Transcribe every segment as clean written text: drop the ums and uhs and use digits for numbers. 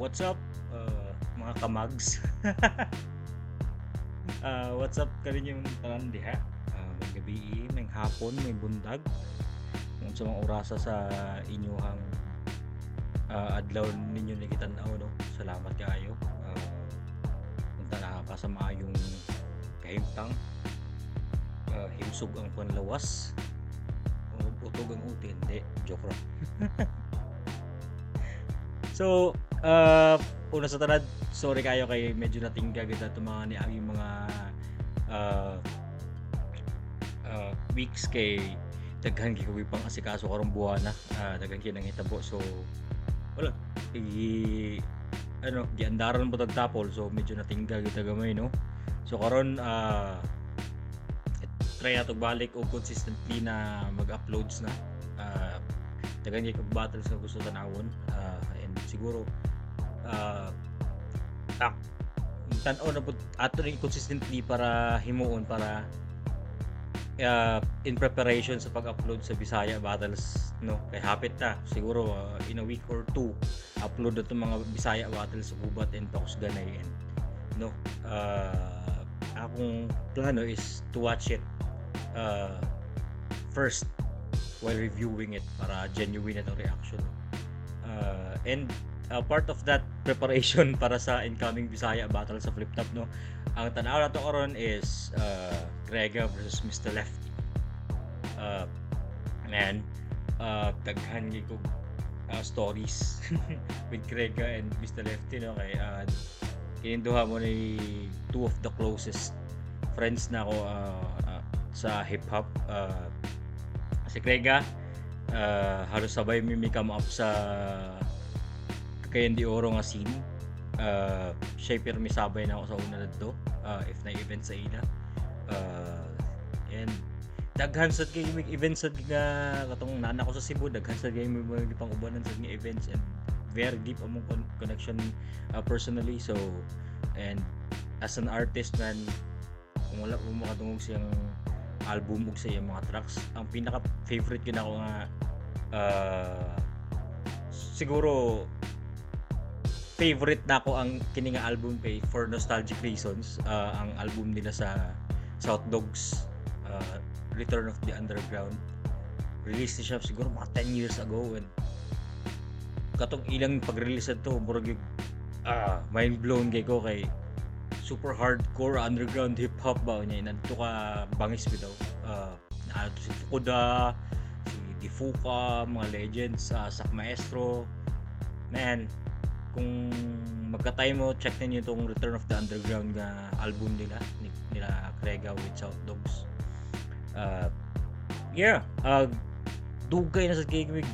What's up, mga kamags? What's up kaninyong tanan diha? Maayong gabii, maayong hapon, maayong buntag. Kung sa mga orasa sa inyuhang adlaw ninyo nagitan-aw, no. Salamat kaayo. Unta naa ka sa maayong kahimtang. Himsog ang panlawas. Utog ang uti, hindi, joke ra. So, una sa tanan, sorry kayo kay medyo natingga kita itong mga niaging mga weeks kay daghan kay ko pang asikaso karong buwana. Daghan kay nanghitabo, so wala i ano, giandaran mo tagtapol, so medyo natingga kita gamay, no. So karon, try na balik og consistently na mag-uploads na. Daghan kay kog battles nga gusto tanawon, and siguro tan-aw na pud ato ning consistently para himuon para in preparation sa pag-upload sa Bisaya battles, no, kay hapit na siguro, in a week or two upload na itong mga Bisaya battles sa Gubat and Pakus Ganay. And no, akong plano is to watch it first while reviewing it para genuine na itong reaction. And part of that preparation para sa incoming Bisaya battle sa Flip Top, no, ang tanaw nato karon is Grega versus Mr. Lefty. Man, daghan gyud kog stories with Grega and Mr. Lefty, no, kay kining duha mao ni two of the closest friends na ako sa hip hop. Si Grega, halos sabay mi come up sa Cagayan de Oro nga scene. Siya pirmi sabay na ako sa una didto if na event sa ila. And daghan sad kay mig events sad nga katong naa na ko sa Cebu, daghan sad kay mig mga gipang-ubanan sad nga events and very deep among connection personally. So, and as an artist man, kung wala mo makadungog siyang album ug sa iyang mga tracks, ang pinaka favorite gyud nako nga siguro favorite nako ang kini nga album kay for nostalgic reasons, ang album nila sa South Dogs, Return of the Underground. Release ni siya siguro mga 10 years ago and katong ilang pag-release adto, murag yung mind blown kay ko kay super hardcore underground hip hop ba niya inadto ka bangis bitaw. Naa to si Fukuda, si Difuka, mga legends, Sak Maestro. Man, kung magka-time mo, check ninyo itong Return of the Underground nga album nila nila Krega with South Dogs. Yeah, dugay na sa kay mig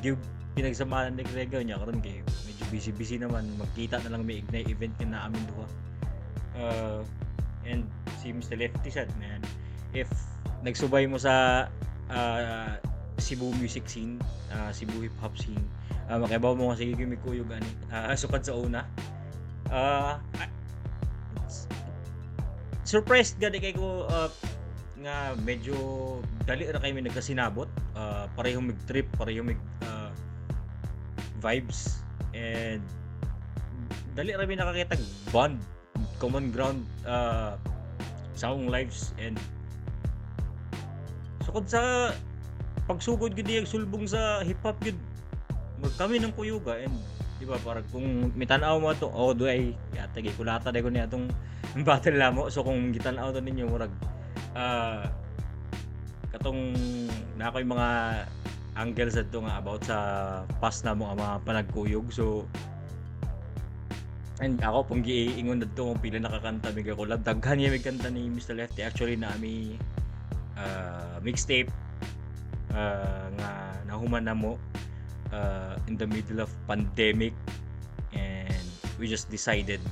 pinagsamahan ni Krega niya. Karon kay medyo busy busy naman, magkita na lang may ignite event nga na amin duha. And si Mr. Lefty sad, man, if nagsubay mo sa Cebu music scene, Cebu hip hop scene, makibaw mo nga sige mi kuyog ani sukad sa una. Surprised gani kay ko nga medyo dali ra kay mi nagkasinabot, pareho mig trip, pareho mig vibes and dali ra mi nakakita bond, common ground sa akong lives. And sukad sa pagsugod gid niyang sulbong sa hip hop gid kami ng kuyuga. And di ba, parang kung mitan-aw mo ato, oh, duay yata gikulata dai ko niya atong battle namo. So kung gitan-aw to ninyo, murag katong na ako'y mga angles adto nga about sa past na mo nga mga panagkuyog. So, and ako pong giingon dadto kung pila nakakanta mi collab. Daghan niya mig kanta ni Mr. Lefty. Actually, na mi mixtape nga nahuman na mo in the middle of pandemic and we just decided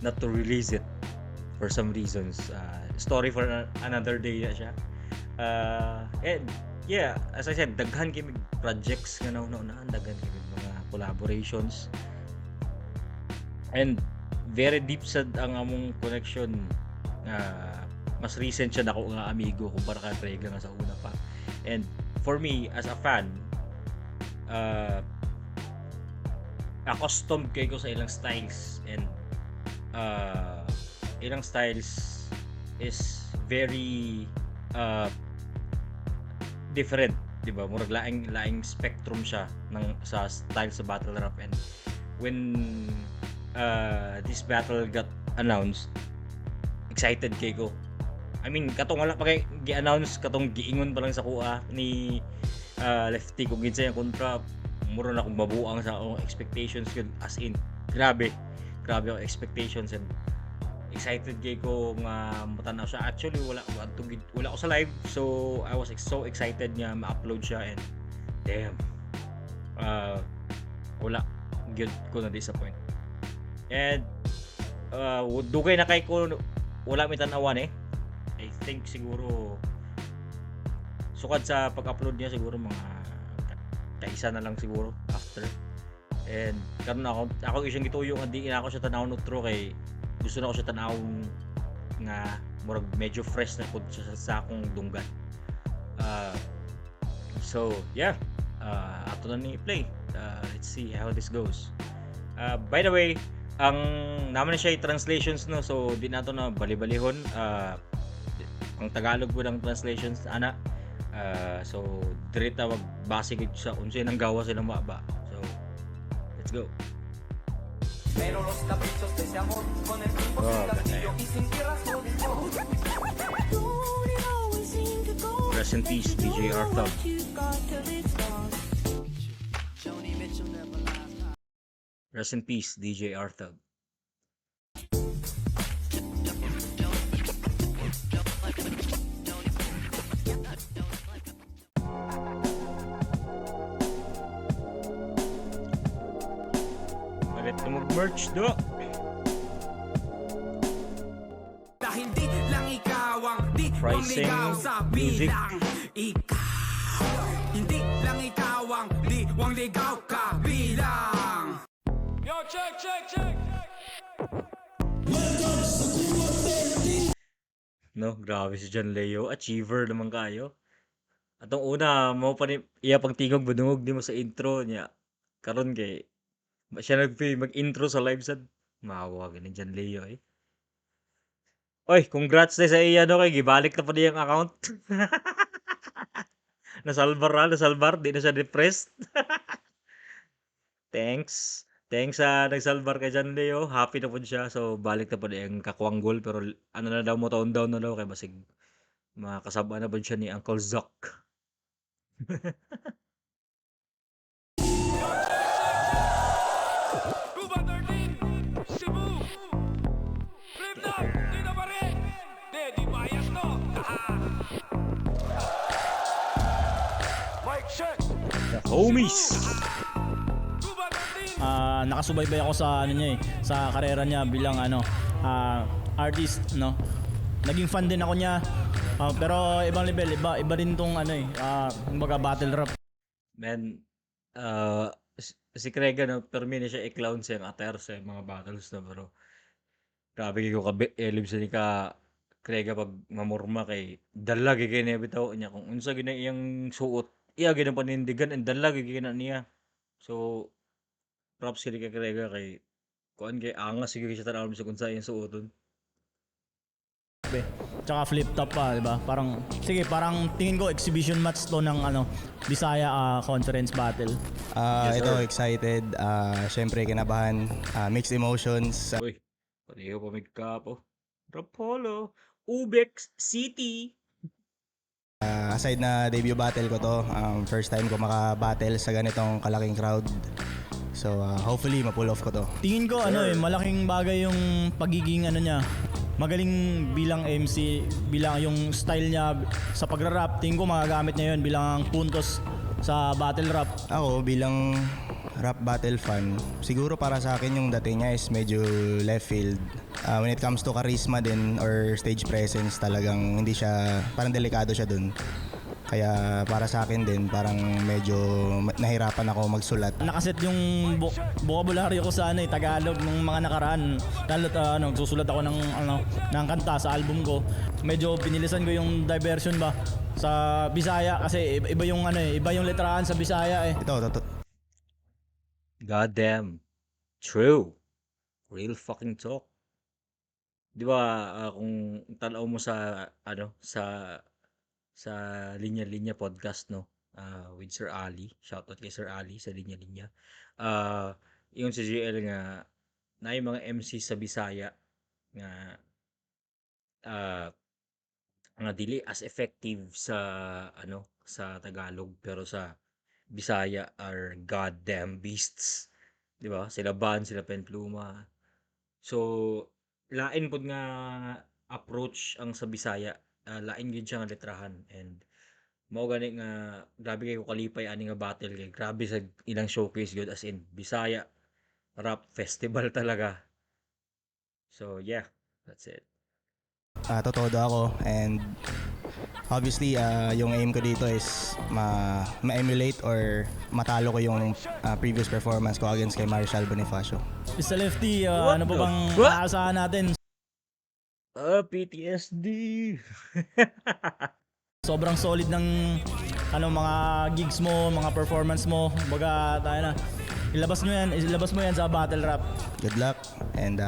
not to release it for some reasons. Story for another day na siya. And yeah, as I said, daghan kay mig projects nga nauna-unahan, daghan kay mig mga collaborations and very deep sad ang among connection. Mas recent siya nako nga amigo kumpara kay Prega nga sa una pa. And for me as a fan, Accustomed kay ko sa ilang styles and ilang styles is very different, 'di ba? Murag laing laing spectrum siya ng sa style sa battle rap, and when this battle got announced, excited kay ko. I mean, katong wala pa kay gi-announce, katong giingon pa lang sa kuha ni Lefty kung kinsa yung kontra, mura na akong mabuang sa akong expectations yun. As in, grabe. Grabe akong expectations and excited kay ko nga matanaw siya. Actually, wala wala ko sa live, so I was so excited nga ma-upload siya and damn. Wala gyud ko na disappoint. And dugay na kay ko wala mi tan-awan eh. I think siguro sukad sa pag-upload niya, siguro mga kaisa na lang siguro after. And karon ako isang gituyo nga di na ako siya tan-awon utro kay gusto na ko siya tan-awon nga murag medyo fresh na pud siya sa akong dunggan. So yeah, ato na ni play. Let's see how this goes. By the way, ang naman siya translations, no, so di nato na bali-balihon. Ang Tagalog po ng translations ana. So diri ta magbase gid sa unsay nang gawa silang ba. So let's go. Pero los caprichos de ese amor con el tiempo Oh, sin castillo goddamn. Y sin tierras jodido. Rest in peace, DJ Arthur. Joni Mitchell never lies. Rest in peace, DJ Arthur. Palit na mag-merch do. Dahil di lang ikaw ang di Pricing, ligaw sa music. Bilang ikaw. Hindi lang ikaw ang di wang ligaw kabilang. Yo, check, check, check. No, grabe si John Leo. Achiever naman kayo. Atong una, mo pa ni iya pang tingog budungog di mo sa intro niya. Karon kay siya nag mag-intro sa live sad. Maawa gani John Leo eh. Oy, congrats na sa iya no kay gibalik na pa niyang account. Nasalbar na, nasalbar, di na siya depressed. Thanks. Thanks sa nagsalbar kay John Leo. Happy na po siya. So, balik na po ang kakwanggol. Pero ano na daw mo, tone down na daw. Kay basig makasaba na po siya ni Uncle Zuck. Cuba 13, Cebu. Flip na, dito pa rin. Di bias to. Mic check. The homies! Cuba 13. Nakasubaybay ako sa ano niya eh, sa karera niya bilang ano, artist, no. Naging fan din ako niya. Pero ibang level, iba iba din tong ano eh, kumbaga battle rap. Man, si Craig ano, permi na siya i-clown sa attire sa mga battles na, pero grabe kay ko kabilib sa ni ka Craig pag mamurma kay dala gyud kay niya bitaw niya kung unsa gyud na iyang suot, iya gyud ang panindigan and dala gyud kay na niya. So props kay kay Craig kay kuan kay angas gyud siya tan-awon sa kung unsa iyang suoton. Eh. Tsaka flip top pa, di ba? Parang sige, parang tingin ko exhibition match to ng ano, Bisaya conference battle. Yes, Ito, sir. excited. Syempre, kinabahan. Mixed emotions. Uy, pareho pa may kapo. Rapolo, Ubex City. Aside na debut battle ko to, first time ko maka-battle sa ganitong kalaking crowd. So, hopefully, ma-pull off ko to. Tingin ko ano eh, malaking bagay yung pagiging ano niya. Magaling bilang MC, bilang yung style niya sa pagra-rap, tingin ko magagamit niya yun bilang puntos sa battle rap. Ako, bilang rap battle fan, siguro para sa akin yung dating niya is medyo left field. When it comes to charisma din or stage presence, talagang hindi siya, parang delikado siya dun. Kaya para sa akin din, parang medyo nahirapan ako magsulat. Nakaset yung vocabulary ko sa ano eh, Tagalog nung mga nakaraan. Lalo ano, susulat ako ng ano, ng kanta sa album ko. Medyo binilisan ko yung diversion ba sa Bisaya kasi iba yung ano eh, iba yung litrahan sa Bisaya eh. Ito, God damn. True. Real fucking talk. 'Di ba kung tan-aw mo sa ano sa Linya Linya podcast, no, with Sir Ali. Shoutout kay Sir Ali sa Linya Linya. Ingon si JL nga naay mga MC sa Bisaya nga nga dili as effective sa ano sa Tagalog, pero sa Bisaya are goddamn beasts. 'Di ba? Sila Ban, sila Penpluma. So lain pud nga approach ang sa Bisaya. Lain gyud siya nga litrahan and mao gani nga grabe kay ko kalipay ani nga battle kay grabe sa ilang showcase gyud, as in Bisaya Rap Festival talaga. So yeah, that's it. Totoo daw ako and obviously yung aim ko dito is ma-emulate or matalo ko yung previous performance ko against kay Marshall Bonifacio. Mr. Lefty, What ano pa the bang fuck? aasahan natin? PTSD. Sobrang solid ng ano mga gigs mo, mga performance mo. Baga tayo na. Ilabas nyo yan, ilabas mo yan sa battle rap. Good luck and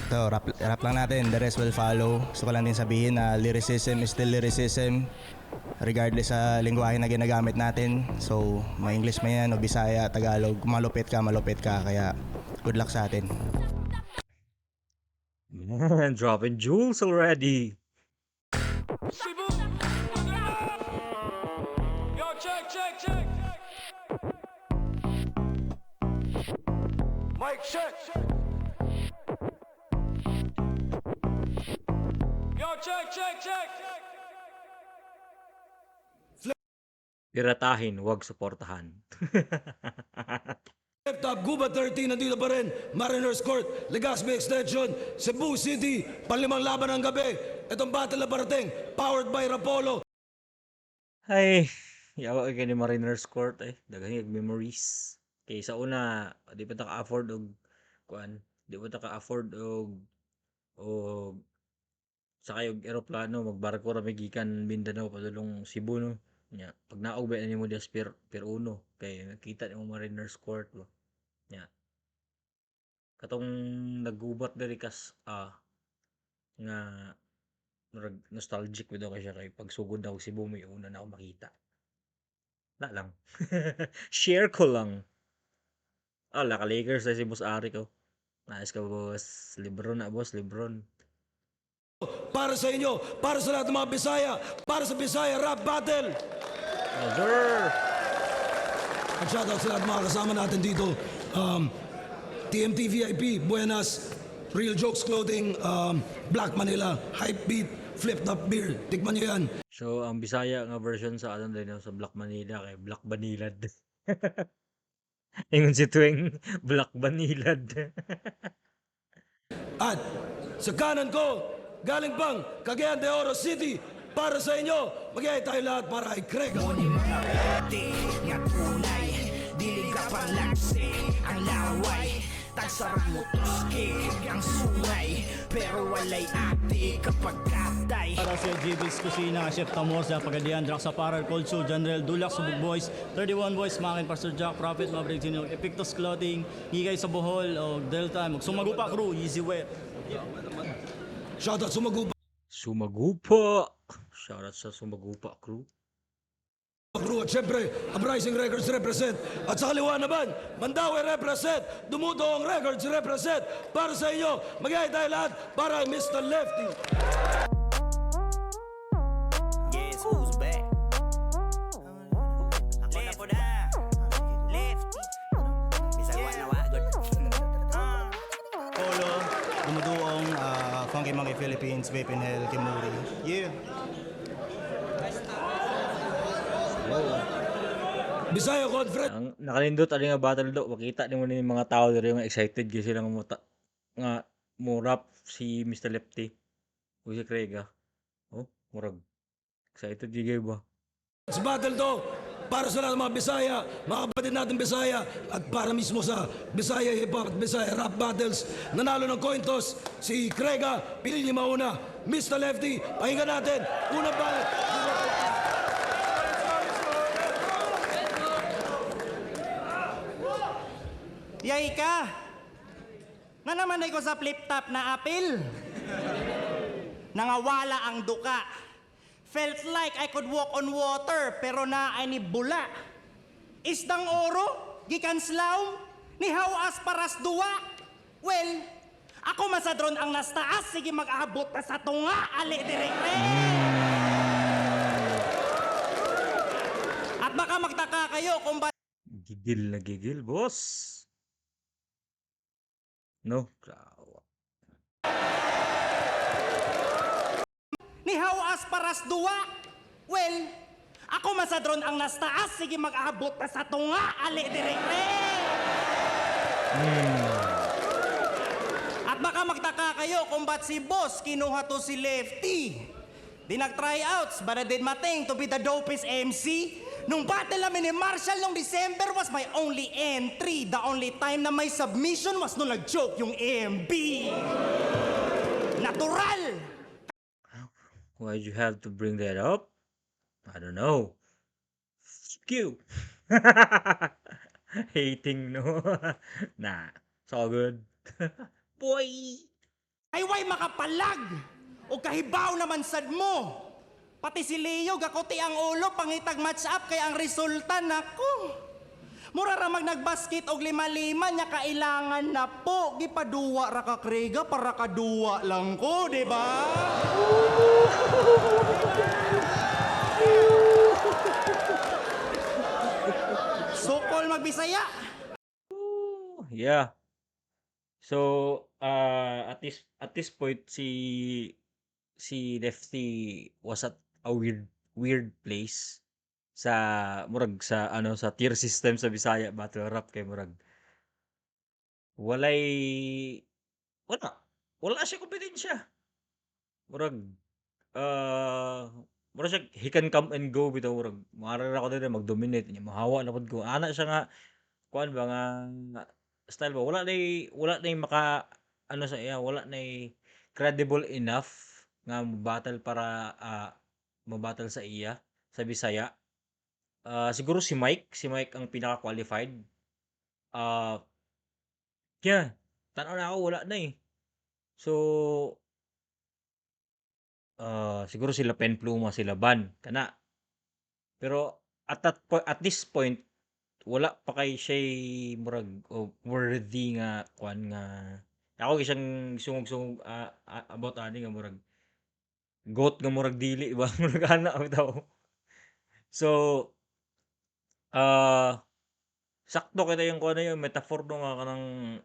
to rap, rap lang natin, the rest will follow. Gusto ko lang din sabihin na lyricism is still lyricism regardless sa lingwahe na ginagamit natin. So, may English man yan o Bisaya, Tagalog, malupit ka, malupit ka. Kaya good luck sa atin. Man, dropping jewels already. Cebu. Yo, check, check, check. Mic check. Yo, check, check, check. Piratahin, wag suportahan. Left Top, Gubat 13, nandito pa rin. Mariners Court, Legazpi Extension, Cebu City, panlimang laban ng gabi. Itong battle na parating, powered by Rapolo. Ay, yawa kay ni Mariners Court eh. Daghan kay memories. Kay sa una, di pa ta ka-afford og kuan, di pa ta ka-afford og sakay og eroplano, magbarko ra mi gikan Mindanao padulong Cebu, no. Nya, pag naog ba nimo diha sa Pier 1 kay nakita nimo Mariners Court ba. Nya. Katong naggubat diri kas nga murag nostalgic bitaw kay siya kay pagsugod nako Cebu may una na ako makita. Na lang. Share ko lang. Ah, laka Lakers na si Boss Arik oh. Nice ka, boss. Lebron na, boss, Lebron. Para sa inyo, para sa lahat ng mga Bisaya, para sa Bisaya Rap Battle. Yes, sir. At shoutout sa lahat ng mga kasama natin dito. TMT VIP, Buenas, Real Jokes Clothing, Black Manila, Hype Beat, Flipped Up Beer. Tikman nyo yan. So, ang Bisaya nga version sa ano din, no, sa Black Manila kay Black Banilad. Ingon si Tweng, Black Banilad. At sa kanan ko, galing pang Cagayan de Oro City, para sa inyo, mag tayo lahat para kay Craig. Nga tunay, dili ka palagsi ang laway. Tagsarap mo tuski ang sungay, pero walay ati kapag katay. Para sa GB's Kusina, Chef Tamor sa Pagadian, Drax Apparel, Cold Soul, General Dulac, Subog Boys, 31 Boys, Makin, Pastor Jack, Prophet, Maverick Jr., Epictus Clothing, Higay sa Bohol, o Delta, Sumagupa Crew, Easy Wet. Shoutout Sumagupa Sumagupa! Shoutout sa Sumagupa crew. Crew at syempre, Uprising Records represent. At sa kaliwa naman, Mandaue represent, Dumudoong Records represent. Para sa inyo, mag tayo lahat para kay Mr. Lefty. Guess who's back? Ako na po na. Lefty. Bisag wa na wa good. Polo, Dumuduong, Funky Monkey Philippines, Vape in Hell, Kimuri. Yeah! Bisaya Conference. Ang nakalindot ani nga battle do, makita nimo ni mga tao diri nga excited gyud sila nga mo nga mo rap si Mr. Lefty o si Craig ah. Oh, murag excited gyud kayo ba? Battle to para sa lahat ng mga Bisaya, mga kapatid natin Bisaya, at para mismo sa Bisaya Hip Hop at Bisaya Rap Battles. Nanalo ng coin toss si Krega, pili niya mauna. Mr. Lefty, pahinga natin. Unang battle. Yay ka! Nga naman ay ko sa flip top na apil. Nangawala ang duka. Felt like I could walk on water pero na ay ni bula. Isdang oro, gikan slaum, ni hawas paras duwa. Well, ako masadron ang nastaas, sige mag-abot pa sa tunga, ali direkte. At baka magtaka kayo kung ba Gigil na gigil, boss. No? Grabe. Ni hawas paras duwa. Well, ako masadron ang nastaas, sige mag-abot pa sa tunga, ali direkte. At baka magtaka kayo kung ba't si boss kinuha to si Lefty. Di nag-tryouts, but I did my thing to be the dopest MC. Nung battle namin ni Marshall nung December was my only entry. The only time na may submission was nung nag-joke yung MB. Natural! Why'd you have to bring that up? I don't know. Fuck you. Hating, no? Nah, it's all good. Boy! Ay way makapalag! O kahibaw naman sad mo! Pati si Leo gakuti ang ulo pangitag match up kay ang resulta nako. Mura ra mag nagbasket og lima-lima nya kailangan na po gipaduwa ra ka Krega para kaduwa lang ko, di ba? Sokol magbisaya. Yeah. So, at this point si Lefty was at a weird weird place sa murag sa ano, sa tier system sa Bisaya battle rap kay murag walay wala wala siya kompetensya. Murag murag siya he can come and go bitaw, murag maara ra ko diri mag-dominate nya mohawa na pud ko. Ana siya nga kuan ba nga style ba, wala nay maka ano sa iya, wala nay credible enough nga mo-battle para mo-battle sa iya sa Bisaya. Siguro si Mike ang pinaka-qualified. Yeah, tan-aw nako wala na, eh. So siguro sila Pen Pluma, sila Ban, kana. Pero at this point, wala pa kay siya'y murag o worthy nga kuan nga ako gyud siyang sungog-sungog about ani nga murag GOAT nga murag dili ba, murag ana bitaw. So, sakto kita yung kuan na yung metaphor no nga kanang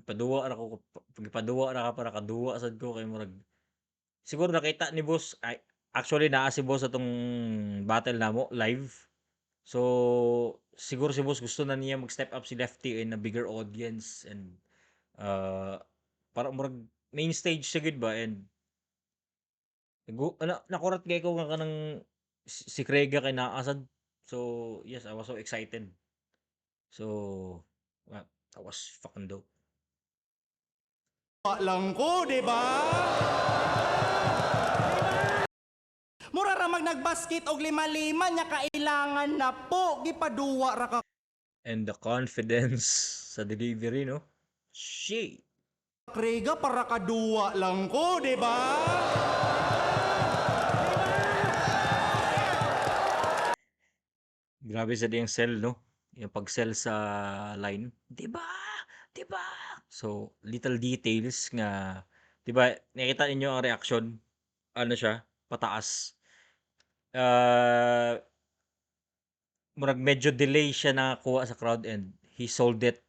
paduwa ra ko, gipaduwa ra ka para kaduwa sad ko kay murag siguro nakita ni boss ay, actually naa si boss atong battle namo live. So, siguro si boss gusto na niya mag-step up si Lefty in a bigger audience and para murag main stage siya gud ba and ana nakurat kay ko nga kanang si Krega kay naa sad. So, yes, I was so excited. So, that was fucking dope. Lang ko, di ba? Mura ra mag nagbasket og lima-lima nya kailangan na po gipaduwa ra ka And the confidence sa delivery, no? Shit. Krega para kaduwa lang ko, di ba? Grabe sa diyang sell, no? Yung pag-sell sa line. 'Di ba? 'Di ba? So, little details nga, 'di ba, nakita ninyo ang reaction? Ano siya, pataas. Murag medyo delay siya nakakuha sa crowd and he sold it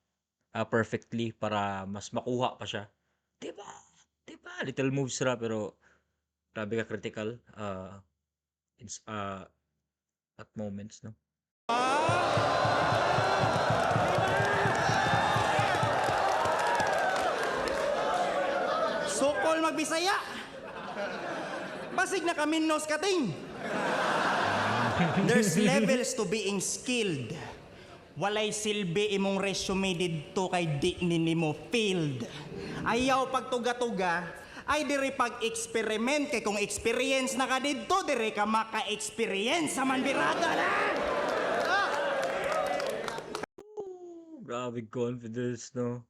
perfectly para mas makuha pa siya. 'Di ba? 'Di ba? Little moves ra pero grabe ka critical it's at moments, no? Sokol magbisaya. Basig na kaminos kating. There's levels to being skilled. Walay silbi imong resume didto kay di ni nimo field. Ayaw pagtuga-tuga, ay diri pag-experiment kay kung experience na ka didto, diri ka maka-experience sa manbirada na. Grabe confidence, no?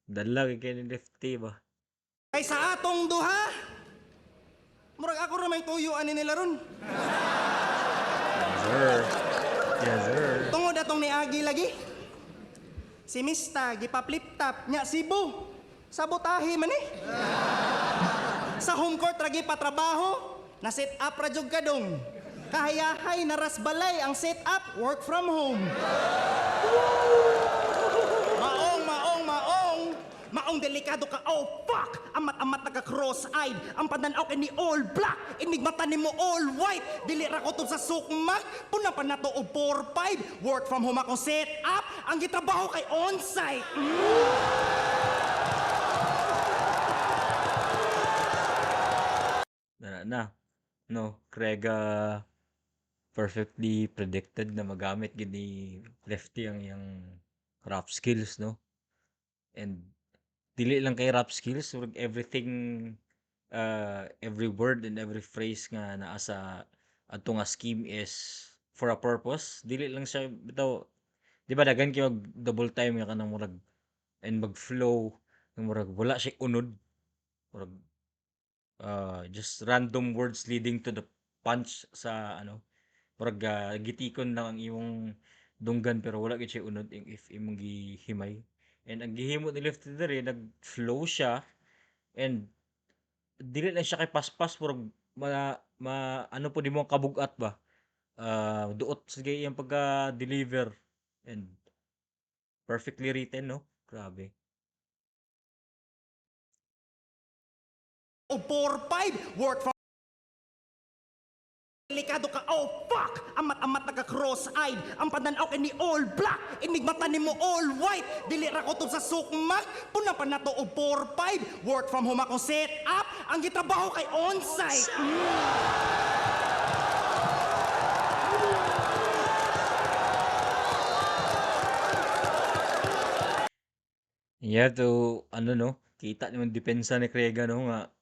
Dala kay ni Lefty ba. Kay sa atong duha, murag ako ra may tuyo ani nila ron. Yes, sir. Yes, sir. Tungod atong niagi lagi. Si Mista gipa-flip top nya Cebu. Sabotahe man eh. Sa home court ra patrabaho, na set up ra jud kadong. Kahayahay na rasbalay ang set up, work from home. Maong, maong, maong. Maong delikado ka, oh fuck! Amat-amat nagka-cross-eyed. Ang pananaw kay ni all black. Inigmata ni mo all white. Dili ra kutob sa sukmag. Puna pa nato og 4-5. Work from home akong set up. Ang gitrabaho kay on-site. Na na. No, Krega perfectly predicted na magamit gid ni Lefty ang iyang rap skills, no? And dili lang kay rap skills, murag everything, every word and every phrase nga naa sa adto nga scheme is for a purpose. Dili lang siya bitaw, di ba daghan kay mag double time nga kanang murag and mag-flow nga murag wala siya unod. Murag just random words leading to the punch sa ano, murag gitikon lang ang imong dunggan pero wala gid siya unod if imong gihimay. And ang gihimo ni Lefty diri, nag-flow siya and dili lang siya kay paspas, murag ma ano po nimo ang kabugat ba. Duot sige iyang pagka-deliver and perfectly written, no? Grabe. O 4-5. Work from Delikado ka, oh fuck! Amat-amat nagka-cross-eyed. Ang pananaw kay ni all black. Inigmata ni mo all white. Dili ra kutob sa sukmag. Puna pa nato og 4-5. Work from home akong set up. Ang gitrabaho kay on-site. You have to, ano no, kita naman depensa ni Krega, no, nga,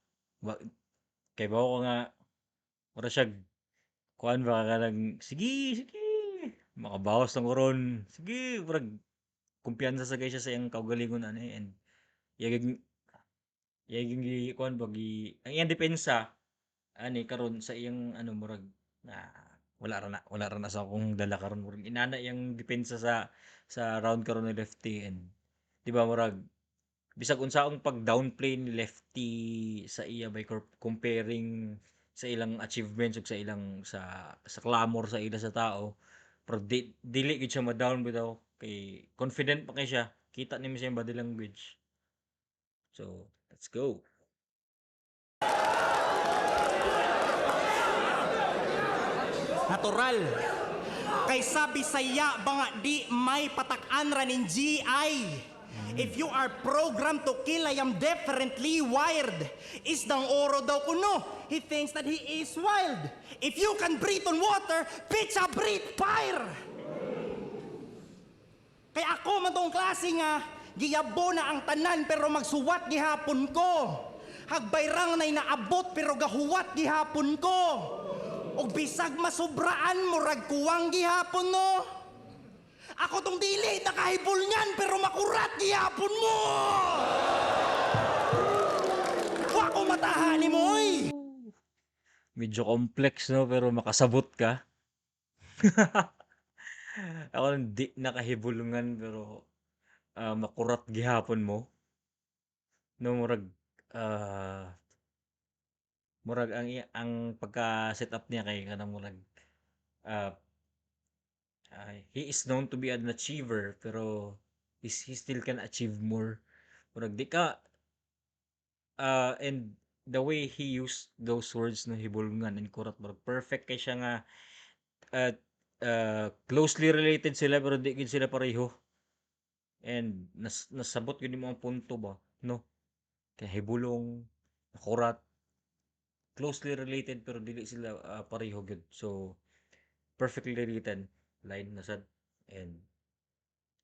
wa, kay ba ko nga, mura siya, kuan ba ka nang, sige, sige, makabawas lang ko ron, sige, murag, kumpiyansa sa gay siya sa iyang kaugalingon, ano eh, and, yaging, yaging, gi, kuan ba, gi, ang iyang depensa, ani, karon sa iyang, ano, murag, na, wala ra na sa akong dala karon, murag, inana iyang depensa sa round karon ni Lefty, and, di ba, murag, bisag unsaong pag-downplay ni Lefty sa iya by comparing sa ilang achievements ug sa ilang sa clamor sa ila sa tao, pero dili gid siya ma-down bitaw kay confident pa kay siya, kita nimo siya body language. So let's go. Natural. Kay sabi saya ba nga di may patak-an ra ning GI. If you are programmed to kill, I am differently wired. Isdang oro daw kuno. He thinks that he is wild. If you can breathe on water, bitch, I breathe fire. Kaya ako man tong klase nga, giyabo na ang tanan pero magsuwat gihapon ko. Hagbayrang na'y naabot pero gahuwat gihapon ko. Og bisag masubraan murag kuwang gihapon no. Ako tong dili nakahibulngan pero makurat gihapon mo. Wa ko mataha ni mo oy. Medyo complex, no, pero makasabot ka. Ako di nakahibulungan pero makurat gihapon mo. No, murag murag ang pagka set up niya kay kanang murag he is known to be an achiever pero he still can achieve more. Murag di ka and the way he used those words no, hibulungan and kurat, murag perfect kay siya nga closely related sila pero di gid sila pareho. And nasabot gyud nimo ang punto ba, no? Kay hibulong, kurat, closely related pero dili sila pareho gyud. So perfectly written line na sad and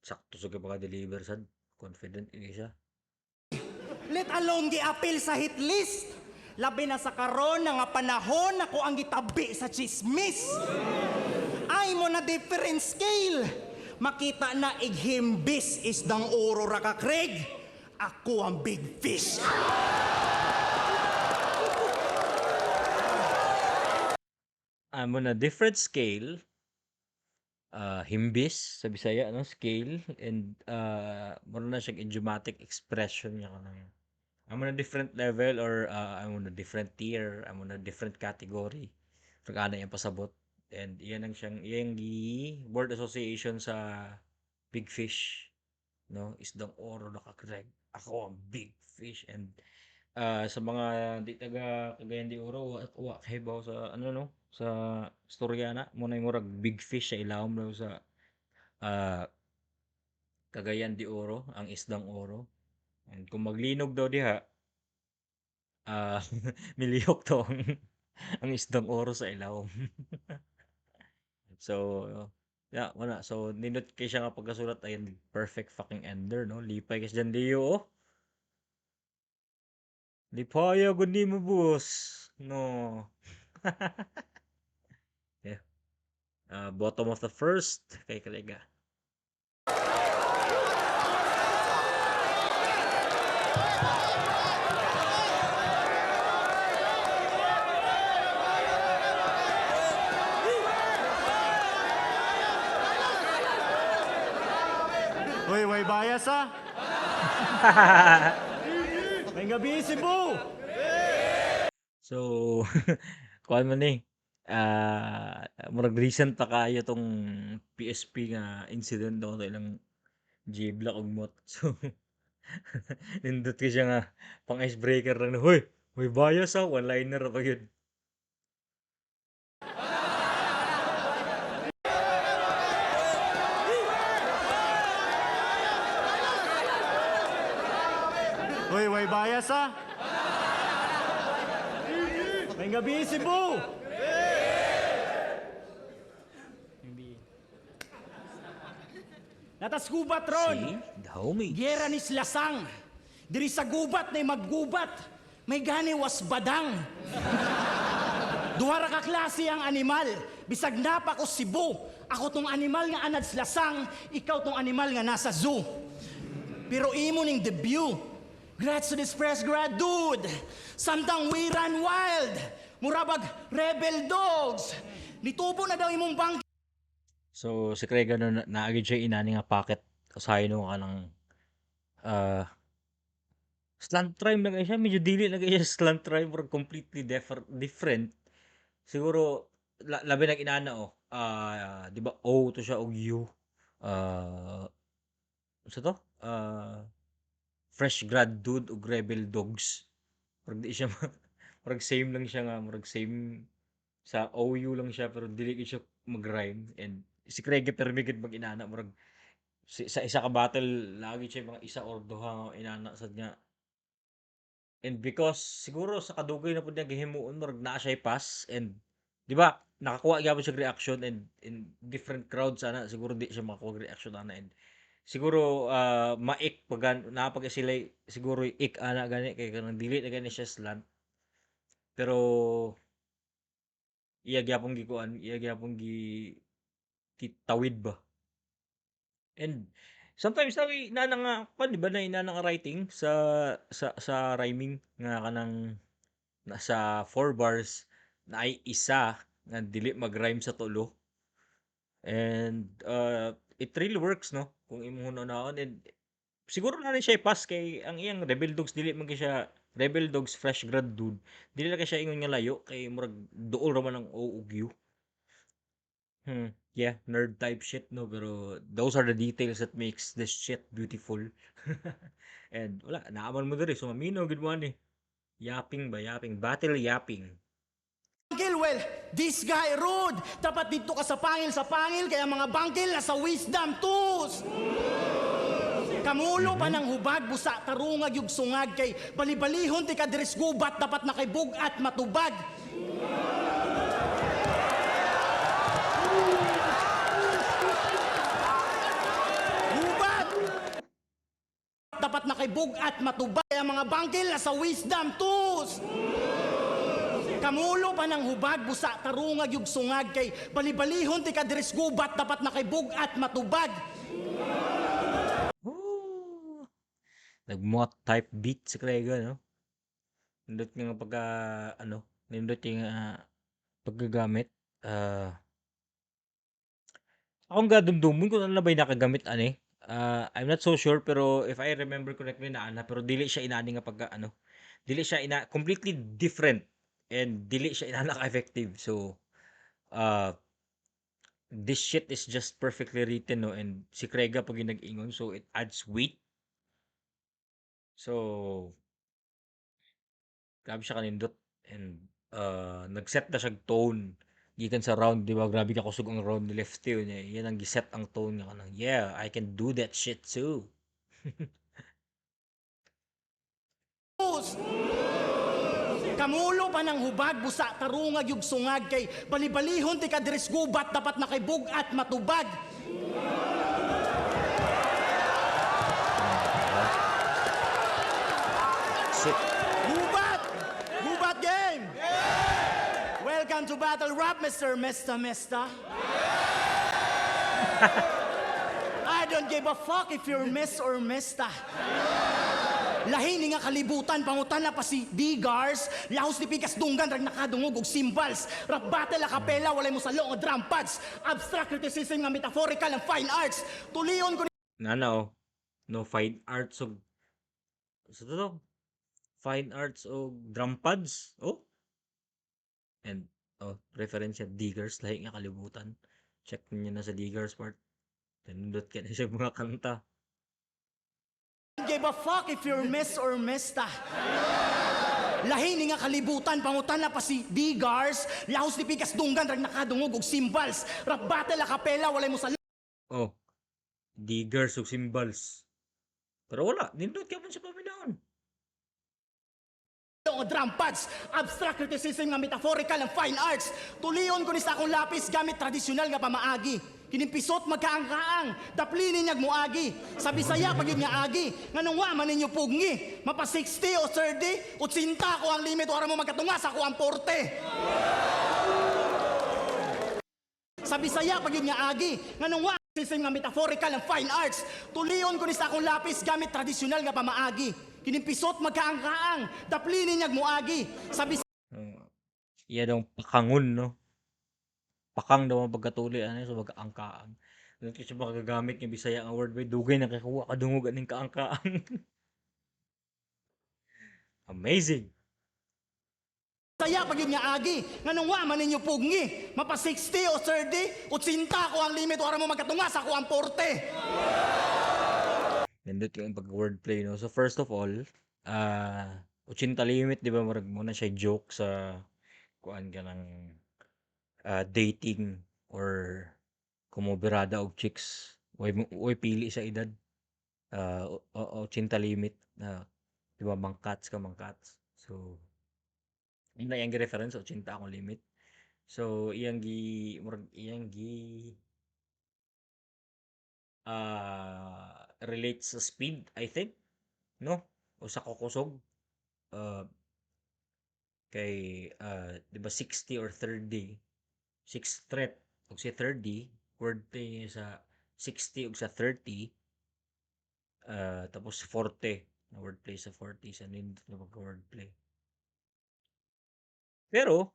sakto sa pagka-deliver sad. Confident ini siya. Let alone giapil sa hit list. Labi na sa karon na nga panahon ako ang gitabi sa chismis. Ay mo na different scale. Makita na ighimbis isdang oro ra ka Craig. Ako ang big fish. I'm on a different scale. Himbis sa Bisaya, no, scale, and mura na siyang idiomatic expression niya, kanang I'm on a different level or I'm on a different tier, I'm on a different category. Pag ana yung pasabot. And iyan ang siyang iyang gi word association sa big fish, no? Isdang oro na ka-Greg. Ako ang big fish. And sa mga di taga Cagayan de Oro, wa kahibaw sa ano, no, sa storya na mo na murag big fish sa ilawom daw sa Cagayan de Oro, ang isdang oro. And kung maglinog daw diha, milihok to ang isdang oro sa ilawom. So, yeah, wala. So, nindot kay siya nga pagkasulat, ayun, perfect fucking ender, no? Lipay kasi dyan, Leo, oh. Lipaya gud nimo, boss. No. Yeah. Bottom of the first kay Kalega. Uy, way bias ah. May gabi, Cebu! So, kuan man ni, murag recent pa kaayo tong PSP nga incident daw ilang J-Block ug Mot. So, nindot kay siya nga pang icebreaker lang na, "Hoy, may bias ah," one-liner ra pa gyud. Uy, way bias ah. May gabi, Cebu! Natas gubat ron. See? The homies. Giyera ni Lasang. Diri sa gubat na maggubat. May gani was badang. Duha ra ka klase ang animal. Bisag napa ko Cebu. Ako tong animal nga anad sa lasang, ikaw tong animal nga nasa zoo. Pero imo ning debut. Grats to this fresh grad dude. Samtang we run wild. Murabag rebel dogs. Nitubo na daw imong bangkil. So, si Craig, ano, naagid siya inani nga pocket. Usahay no ka ng slant rhyme na siya. Medyo dili na siya slant rhyme or completely different. Siguro, labi nag inana, oh. Di ba, O to siya og U. Sa to? Fresh grad dude og rebel dogs. Murag di siya murag same lang siya nga, murag same sa OU lang siya pero dili gyud siya mag-rhyme. And si Craig permi gid mag-inana, murag sa isa ka battle lagi siya mga isa or duha nga inana sad nga. And because siguro sa kadugay na pud niya gihimuon, murag naa siya pass, and di ba nakakuha gyapon siya reaction, and in different crowds ana siguro di siya makakuha reaction ana. And siguro maik pag naa pag sila siguro ik ana gani kay kanang dili na gani siya slant, pero iya gyapon gikuan, iya gyapon gi kitawid ba. And sometimes na na nga kuan, di ba, na inana nga writing sa rhyming nga kanang nasa 4 bars na ay isa nga dili mag-rhyme sa tulo. And it really works, no, kung imong hunaon. And siguro na rin siya i-pass kay ang iyang Rebel Dogs, dili man kay siya Rebel Dogs fresh grad dude. Dili na kay siya ingon nga layo kay murag duol ra man ang O ug U. Yeah, nerd type shit, no, pero those are the details that makes this shit beautiful. And wala, naaman mo diri, so mamino gud mo ani. Yapping ba, yapping, battle yapping. Well, this guy rude. Dapat dito ka sa pangil, kaya mga bangkil nasa wisdom tooth. Kamulo pa ng hubag, busa tarungag yung sungag kay balibalihon ti ka diris gubat, dapat na kay bugat matubag. Gubat! Dapat na kay bugat matubag, kaya mga bangkil nasa wisdom tooth. Kamulo pa ng hubag, busa tarungag yung sungag kay balibalihon ti ka diris gubat, dapat na kay bugat matubag. Ooh. Nag-Muat type beat si Krega, no? Nindot nga pagka ano, nindot yung paggagamit. Akong gadumdumon kung ano na ba'y nakagamit ani. I'm not so sure, pero if I remember correctly, naa na, pero dili siya inani nga pagka ano. Dili siya ina completely different and dili siya inana ka-effective. So this shit is just perfectly written, no, and si Krega pag yung nag-ingon, so it adds weight. So grabe siya kanindot and nag-set na siya tone gikan sa round, di ba? Grabe ka kusog ang round ni Lefty niya. Yan ang giset ang tone nga kanang, "Yeah, I can do that shit too." Boost! Kamulo pa ng hubag, busa tarungag yung sungag kay balibalihon ti kadres gubat, dapat na kay bugat matubag. Shit. Gubat! Gubat game! Welcome to Battle Rap, Mr. Mr. Mr. I don't give a fuck if you're Miss or Mista. Lahi ni nga kalibutan, pangutan na pa si Digars, lahos ni Pikas Dunggan, rag nakadungog og cymbals. Rap battle a cappella, walay mo salo nga drum pads. Abstract criticism nga metaphorical ang fine arts. Tulion ko Nana oh. No, fine arts og sa to? Fine arts og drum pads. Oh. And oh, reference siya Diggers, lahi nga kalibutan. Check niyo na sa Diggers part. Nindot ka na siya mga kanta. Give a fuck if you're Miss or Mista. Lahi ni nga kalibutan, pangutan na pa si Digars, lahos ni Pikas Dunggan, rag nakadungog og cymbals. Rap battle a cappella, walay mo sa Oh. Diggers ug cymbals. Pero wala, nindot ka man sa paminahon. Nga drum pads. Abstract criticism nga metaphorical ang fine arts. Tulion ko ni sa akong lapis gamit tradisyonal nga pamaagi. Kinimpisot magkaang-kaang, daplinin niyag muagi. Sa Bisaya pag yun nga agi, nganong wa man ninyo pugni. Mapa 60 o 30, 80 ko ang limit, ora mo magkatunga sa ako ang 40. Sa Bisaya pag yun nga agi, nganong wa criticism nga metaphorical ang fine arts. Tulion ko ni sa akong lapis gamit tradisyonal nga pamaagi. Kinimpisot magkaang-kaang, daplinin niyag muagi. Sa Bisaya Iya daw pakangon, no? Pakang daw ang pagkatuli ano, so magkaangkaang. Ano siya makagamit ng Bisaya ang word by dugay na kakuha kadungog aning kaangkaang. Amazing. Saya pag yun nga agi, nganong wa man ninyo pugni. Mapa 60 o 30, 80 ko ang limit, ora mo magkatunga sa ako ang 40. Nindot yung pag wordplay, no? So first of all, 80 limit, di ba, murag mo na siya joke sa kuan ka ng dating or kumobirada og chicks. Way pili sa edad. 80 limit na, di ba, mangkats ka mangkats. So yun na iyang gi-reference, 80 akong limit. So iyang gi murag iyang gi relate sa speed, I think, no? O sa kukusog. Kay di ba 60 or 30, 6 threat ug si 30, wordplay niya sa 60 ug sa 30, tapos 40 na wordplay sa 40 sa nindot nga pagka wordplay. Pero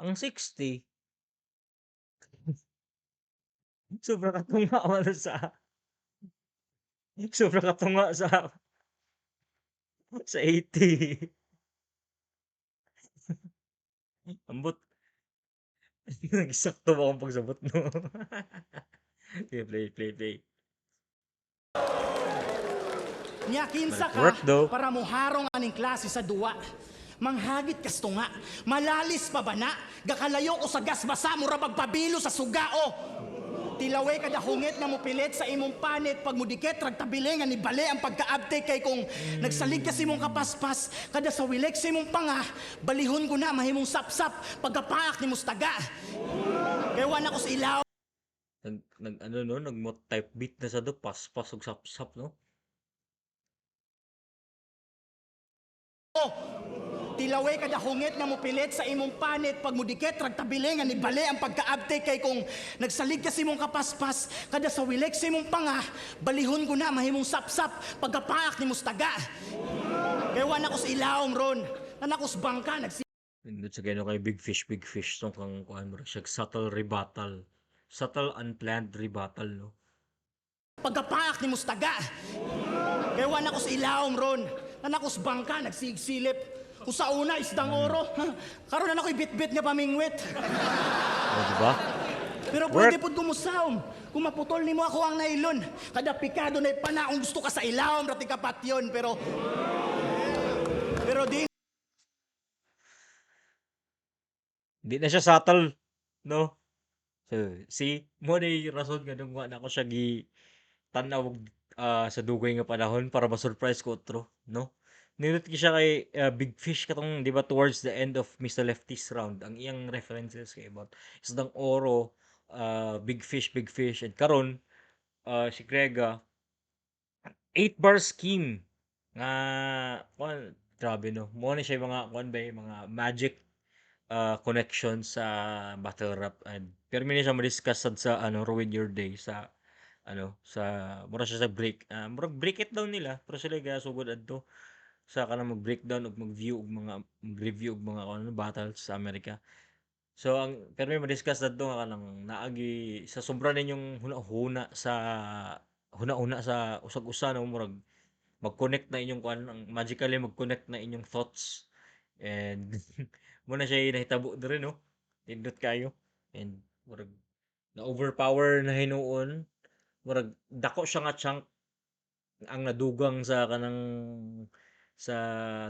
ang 60, sobra katunga sa 80. Ambot. Nagsakto ba akong pagsabot, no? Sige, play, play, play. Nya kinsa But it ka worked though. Para muharong aning klase sa duwa. Manghagit kastunga, malalis pa ba na? Gakalayo ko sa gas basa, mura pagpabilo sa sugao. Tilawe kada hungit nga mopilit sa imong panit pag mudikit rag tabili nga nibali ang pagkaabte kay kung nagsalig ka sa imong kapaspas kada sa wilik sa imong panga, balihon ko na mahimong sapsap pagkapaak ni mustaga kay wa na ko sa ilaw. Nag ano, no, nag type beat na sa do, paspas ug sapsap, no? Tilawe kada hungit nga mopilit sa imong panit pag mudikit rag tabili nga nibali ang pagkaabte kay kung nagsalig ka sa imong kapaspas kada sa wilik sa imong panga balihon ko na mahimong sapsap pagkapaak ni mustaga. Kay wa na ko sa ilawom ron. Nana ko sa bangka nagsi Nindot sa gano kay Big Fish, Big Fish tong kang kuan, murag siya subtle rebuttal. Subtle unplanned rebuttal, no? Pagkapaak ni Mustaga. Kay wa na ko sa ilawom ron. Nana ko sa bangka nagsigsilip. Kung sa una isdang oro, ha, karon na ako'y bitbit nga pamingwit. O, di ba? Pero Work. pwede pud kumusawom. Kung maputol nimo ako ang nailon. Kada pikado na pana kung gusto ka sa ilawom rati kapat yun. Pero di Hindi na siya subtle, no? So, see, mo na yung rason nga nung wa na ako siya gi tan-aw sa dugay nga panahon para ma-surprise ko otro, no? Nindot ki siya kay Big Fish katong, di ba, towards the end of Mr. Lefty's round, ang iyang references kay about isdang oro, Big Fish, Big Fish, and karon si Krega 8 bar scheme nga kuan, grabe, no? Mo ni siya yung mga kuan ba, yung mga magic connection sa battle rap, and pero ni siya ma-discuss sad sa ano, Ruin Your Day, sa ano, sa mura siya sa break, murag break it down nila, pero sila sugod adto sa kanang mag-breakdown ug mag-view og mga mag-review og mga ano, battles sa Amerika. So ang pero may ma-discuss adto nga kanang naagi sa sobra ninyong huna-huna sa huna-huna sa usag-usa, no, murag mag-connect na inyong kuan, ang magically mag-connect na inyong thoughts, and mo na siya nahitabo diri, no? Nindot kayo, and murag na overpower na hinuon, murag dako siya nga chunk ang nadugang sa kanang sa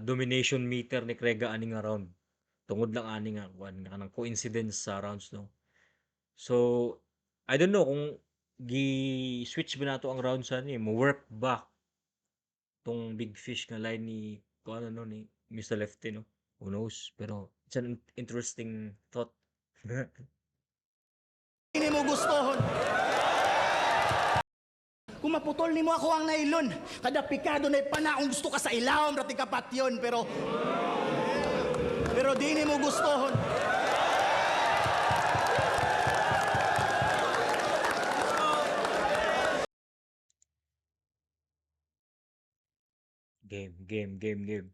domination meter ni Krega ani nga round tungod lang ani nga kuan, nga kanang coincidence sa rounds, no? So I don't know kung gi-switch ba nato ang round sa ni mo work ba tong Big Fish nga line ni kuan, ano, ni Mr. Lefty, no? Who knows, pero it's an interesting thought. nimo gustohon. Kung maputol nimo ako ang nailon, kada pikado na pana kung gusto ka sa ilawom rati kapat yun, pero di nimo gustohon. Game, game, game, game.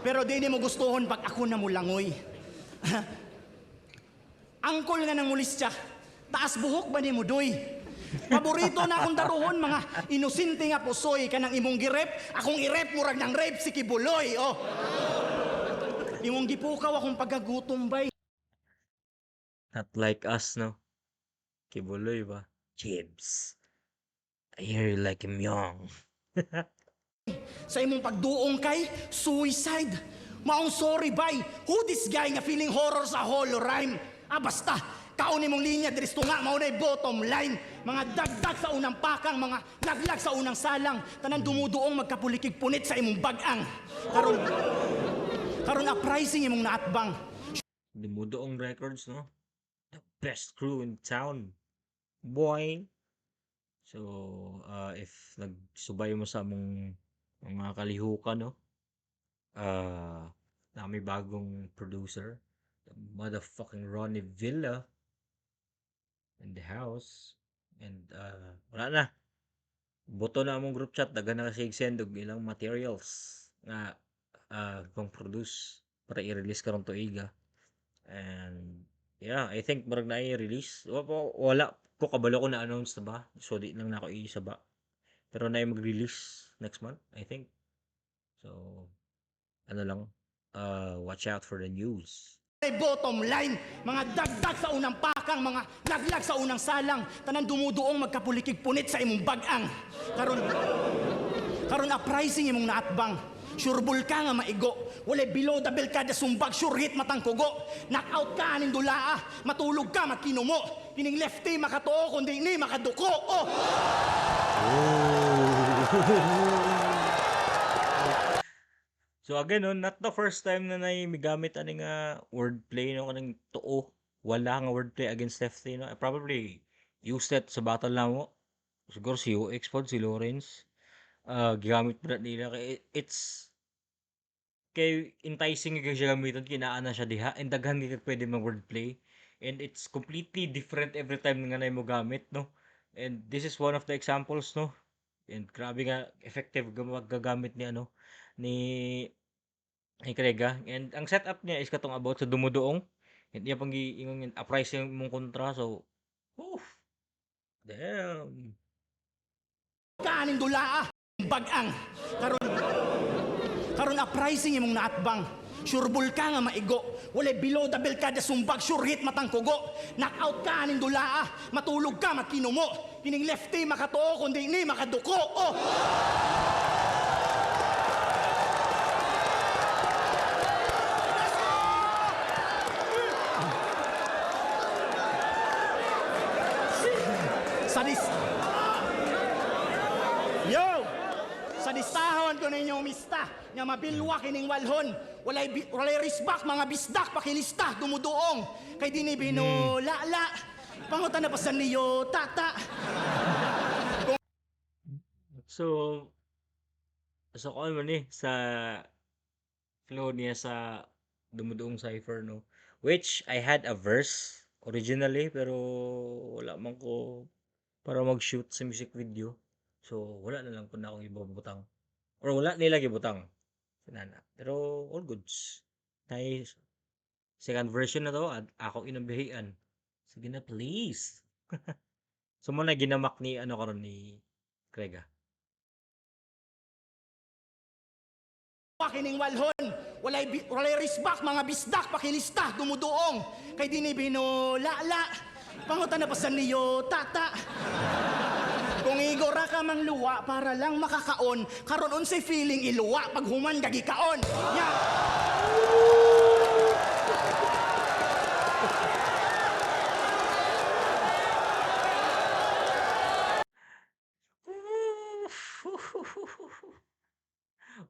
Pero di nimo gustohon pag ako na mulangoy. Angkol nga nang mulis siya. Taas buhok ba ni mo doy? Paborito na akong daruhon mga inosente nga pusoy kanang imong girep, akong irep murag nang rape si Kibuloy. Oh. Imong gipukaw akong pagkagutom bay. Not like us, no? Kibuloy ba? Jibs. I hear you like him young. Sa imong pagduong kay suicide. Maong sorry bay. Who this guy nga feeling horror sa hollow rhyme? Ah, basta kaon nimong linya diri nga mao nay bottom line. Mga dagdag sa unang pakang, mga laglag sa unang salang, tanan dumuduong magkapulikig punit sa imong bagang. Karon karon uprising imong naatbang. Dumudoong Records, no? The best crew in town. Boy. So, if nagsubay mo sa among mga kalihukan, no? Na may bagong producer. The motherfucking Ronnie Villa in the house. And wala na. Boto na among group chat. Daghan na kasi send og ilang materials nga kung produce para i-release karon tuiga. And yeah, I think murag na i-release. Wala ko kabalo ko na announce na ba. So di lang na ako isaba. Pero na mag-release next month, I think. So ano lang, watch out for the news. Ay bottom line, mga dagdag sa unang pakang, mga laglag sa unang salang, tanan dumuduong magkapulikig punit sa imong bagang. Karon karon uprising imong naatbang. Sureball ka nga maigo. Walay below the belt kada sumbag, sure hit matang kugo. Knockout ka aning dulaa, matulog ka makinumo. Kining lefty makatuo kundi ni makaduko. Oh. So again, no, not the first time na naimigamit ani nga wordplay, no, kanang tuo wala nga wordplay against Lefty, no. I probably used it sa battle na mo. Siguro si UX pod, si Lawrence. Gigamit pa na nila kay it's kay enticing kay siya gamiton kay naa na siya diha and daghan kay pwede mag wordplay and it's completely different every time nga na mo gamit, no? And this is one of the examples, no? And grabe nga effective gagamit ni ano ni Krega. And ang setup niya is katong about sa dumuduong and iya pang giingon uprising mong kontra, so oof, damn. Kaaning dulaa, bagang. Karon karon uprising imong naatbang. Sureball ka nga maigo. Walay below the belt kada sumbag, sure hit matang kugo. Knockout ka aning dulaa, matulog ka makinumo. Kining lefty makatuo kundi ni makaduko. Oh. Sadis. Yo! Sa distahon ko ninyo mista, nga mabilwa kining walhon. Walay risbak, mga bisdak, pakilista, dumuduong. Kay di ni binulala. Pangutan na pa sa niyo, tata. So kung ano ni sa flow niya sa dumuduong cipher, no? Which I had a verse originally pero wala man ko para mag-shoot sa music video. So wala na lang po na akong ibabutang. Or wala nila gibutang. Sinana. Pero all goods. Nice. Second version na to at ako inabihian. Sige na, please. So mo na ginamak ni ano karon ni Krega. Kining walhon. Walay risbak, mga bisdak, pakilista, dumuduong. Kay di ni binulala. Pangutan na pa sa niyo, tata. Kung igora ka mang luwa para lang makakaon, karon unsay feeling iluwa pag human gagikaon. Nya.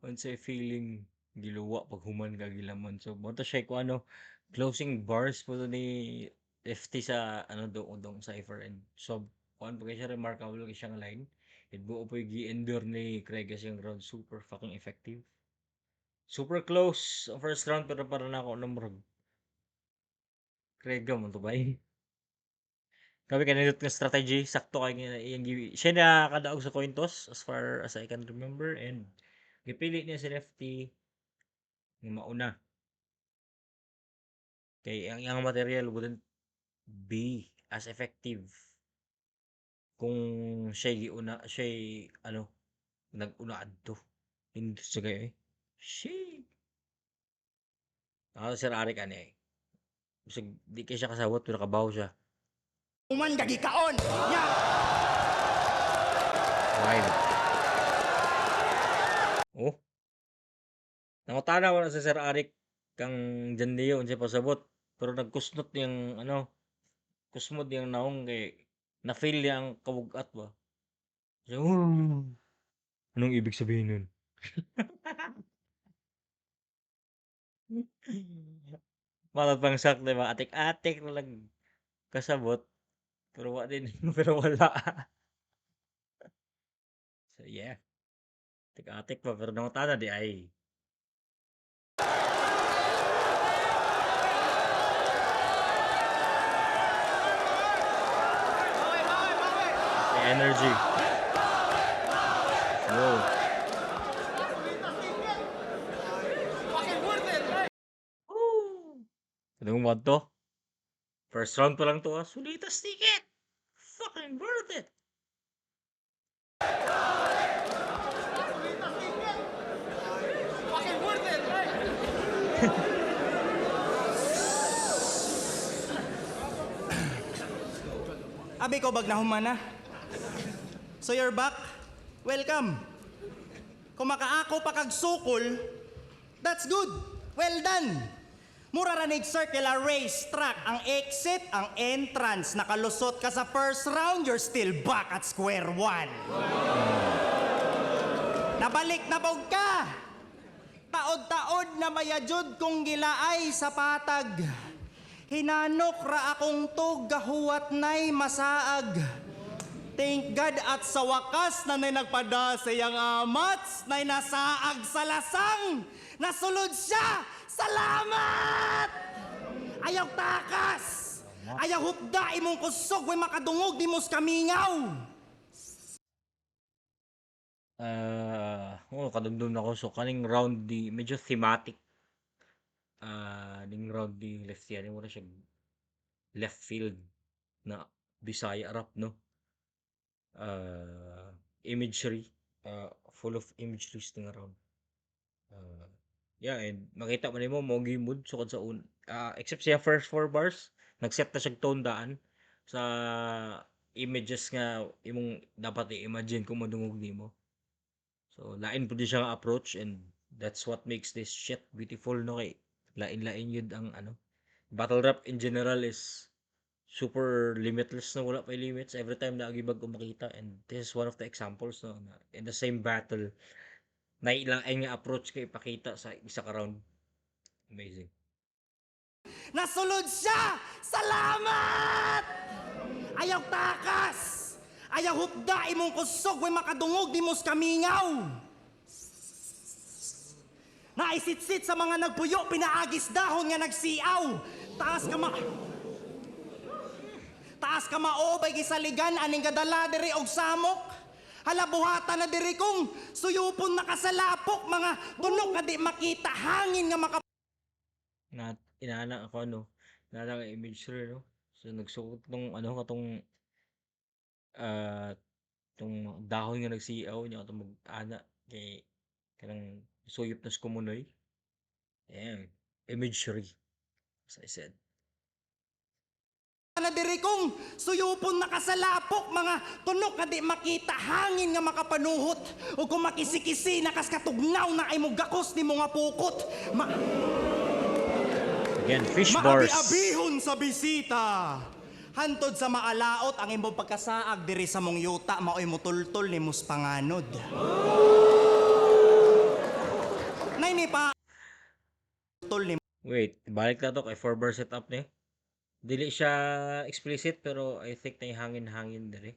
Unsay feeling giluwa pag human ka gilamon. So mo to siya ko ano closing bars po to ni FT sa ano do cipher and so kuan pa kay siya, remarkable kay siya nga line. And buo po yung gi-endure ni Craig kasi yung round super fucking effective. Super close ang first round pero para na ako na murag Krega mo to ba eh? Grabe kay nindot nga strategy, sakto kay nga iyang siya nakadaog sa coin toss as far as I can remember and gipili niya si Lefty nga mauna. Kay ang iyang material wouldn't be as effective kung siya giuna, siya ano nag-una adto. Nindot siya kayo eh. Shit. Ako Sir Arik ani eh. Bisag di kay siya kasabot pero kabaw siya. Human gagikaon. Nya. Wild. Oh. Nangutana wala sa Sir Arik kang John Leo unsay pasabot pero nagkusnot niyang ano kusmod niyang naong kay na-feel niya ang kawug-at ba. So, anong ibig sabihin nun? Para pang sak, diba? Atik-atik na lang kasabot pero wa din pero wala. So yeah. Atik-atik pa pero nangutana di ay. The energy. Whoa. Woo! Anong mod to? First round pa lang to ah. Sulitas ticket! Fucking worth it! Abi ko bag nahuman na. So you're back? Welcome. Kung makaako pa kag sukol, that's good. Well done. Mura ra nig circular race track ang exit, ang entrance. Nakalusot ka sa first round, you're still back at square one. Nabalik na pog ka. Taod-taod na mayajud kong gilaay sa patag. Hinanok ra akong tug gahuwat nay masaag. Thank God at sa wakas na nay nagpada sa iyang amats, nay nasaag sa lasang. Nasulod siya! Salamat! Ayaw takas! Ayaw hupda imong kusog way makadungog di mos kamingaw. Ah, oh, kadumdum na ko. So kaning round di medyo thematic. Ah, ning round ni Lefty ani mura siya left field na Bisaya rap, no. Imagery, full of imageries nga round. Yeah, and makita man nimo mao gyud mood sukad sa un except siya first four bars, nag-set na siyag tone daan sa images nga imong dapat i-imagine kung madungog nimo. So lain pud siya nga approach and that's what makes this shit beautiful, no, kay lain-lain yun ang ano. Battle rap in general is super limitless na wala pa limits every time na bag-o makita, and this is one of the examples, no, na in the same battle na ilang ay nga approach kay ipakita sa isa ka round. Amazing. Nasulod siya! Salamat! Ayaw takas! Ayaw hupda imong kusog way makadungog di mos kamingaw. Naisitsit sa mga nagpuyo pinaagis dahon nga nagsiaw. Taas ka maobay gisaligan aning gadala diri og samok. Hala, buhatan na diri kong suyupon na kasalapok mga tunok nga di makita hangin nga maka Na inana ako ano, inana nga imagery, no. So nagsuot nung ano katong tong dahon nga nagsiaw niya katong mag-ana kay kanang suyop na sa kumunoy. Damn, imagery, as I said. Na diri kong suyupon na kasalapok mga tunok nga di makita hangin nga makapanuhot ug kung makisikisi nakas katugnaw na ay mo gakos ni mga pukot Again, fish bars. Maabi-abihon sa bisita. Hantod sa maalaot ang imong pagkasaag diri sa mong yuta maoy mutultol ni mus panganod. Nay ni pa tol ni Wait, balik na to kay 4 bar setup ni. Dili siya explicit pero I think na hangin-hangin diri.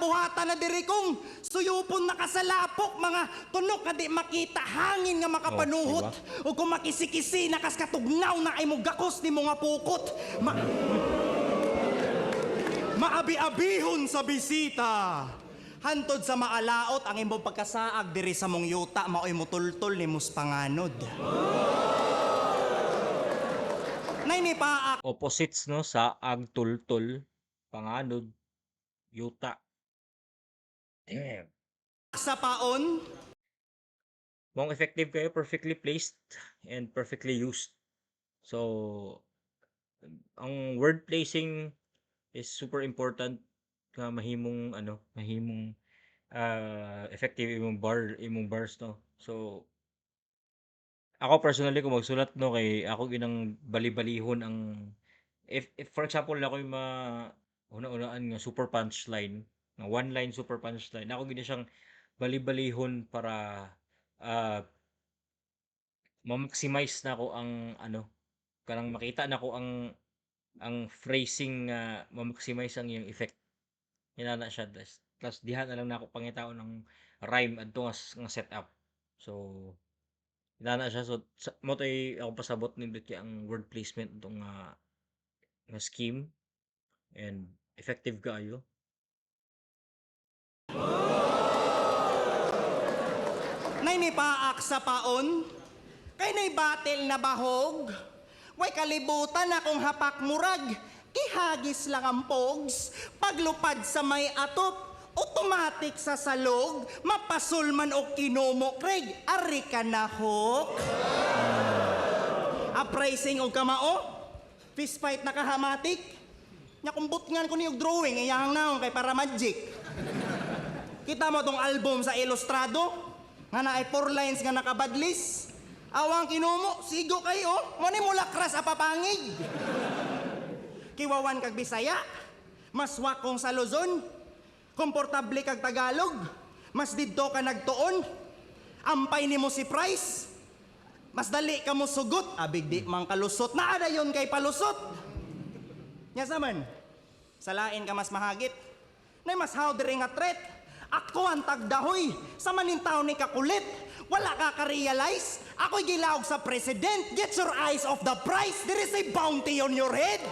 Buhatan na diri kong suyupon na kasalapok mga tunok nga di makita hangin nga makapanuhot Oh, diba? ug kung makisikisi nakas katugnaw na ay mo gakos ni mga pukot maabi-abihon sa bisita. Hantod sa maalaot ang imong pagkasaag diri sa mong yuta maoy mutultol ni mus panganod. Nay ni paak Opposites, no, sa agtultol, panganod, yuta. Damn. Sa paon. Mong effective kayo, perfectly placed and perfectly used. So, ang word placing is super important nga mahimong ano, mahimong effective imong bars, no. So ako personally kung magsulat, no, kay ako ginang bali-balihon ang if for example ako yung ma una-unaan nga super punchline, nga one line super punchline, ako gina siyang bali-balihon para ma-maximize na ko ang ano, kanang makita na ko ang phrasing nga ma-maximize ang iyang effect. Inana siya, tas diha na lang nako pangitaon ang rhyme adto nga setup. So inana siya, so mo to'y ako pasabot nindot kay ang word placement atong nga scheme and effective kaayo. Nay ni paak sa paon. Kay nay battle na bahog. Way kalibutan akong hapak murag. Kihagis lang ang pogs. Paglupad sa may atop, automatic sa salog. Mapasulman o kinomo, Craig. Ari ka na, hook. Uprising og kamao. Fist fight na kahamatik. Nya kung butngan ko niyog drawing, iyahang naong kay para magic. Kita mo tong album sa Ilustrado? Nga na ay four lines nga nakabadlis. Awang kinumo, sigo kayo. Mo ni mula kras apapangig. Kiwawan kag Bisaya, mas wakong sa Luzon, komportable kag Tagalog, mas didto ka nagtuon, ampay nimo si Price, mas dali ka mo sugot, abig di man kalusot, naa dayon kay palusot. Nya sa man. Sa lain ka mas mahagit. Nay mas how diri nga threat. Ako ang tagdahoy sa manintaw ni kakulit. Wala ka ka-realize? Ako'y gilawag sa president. Get your eyes off the prize. There is a bounty on your head.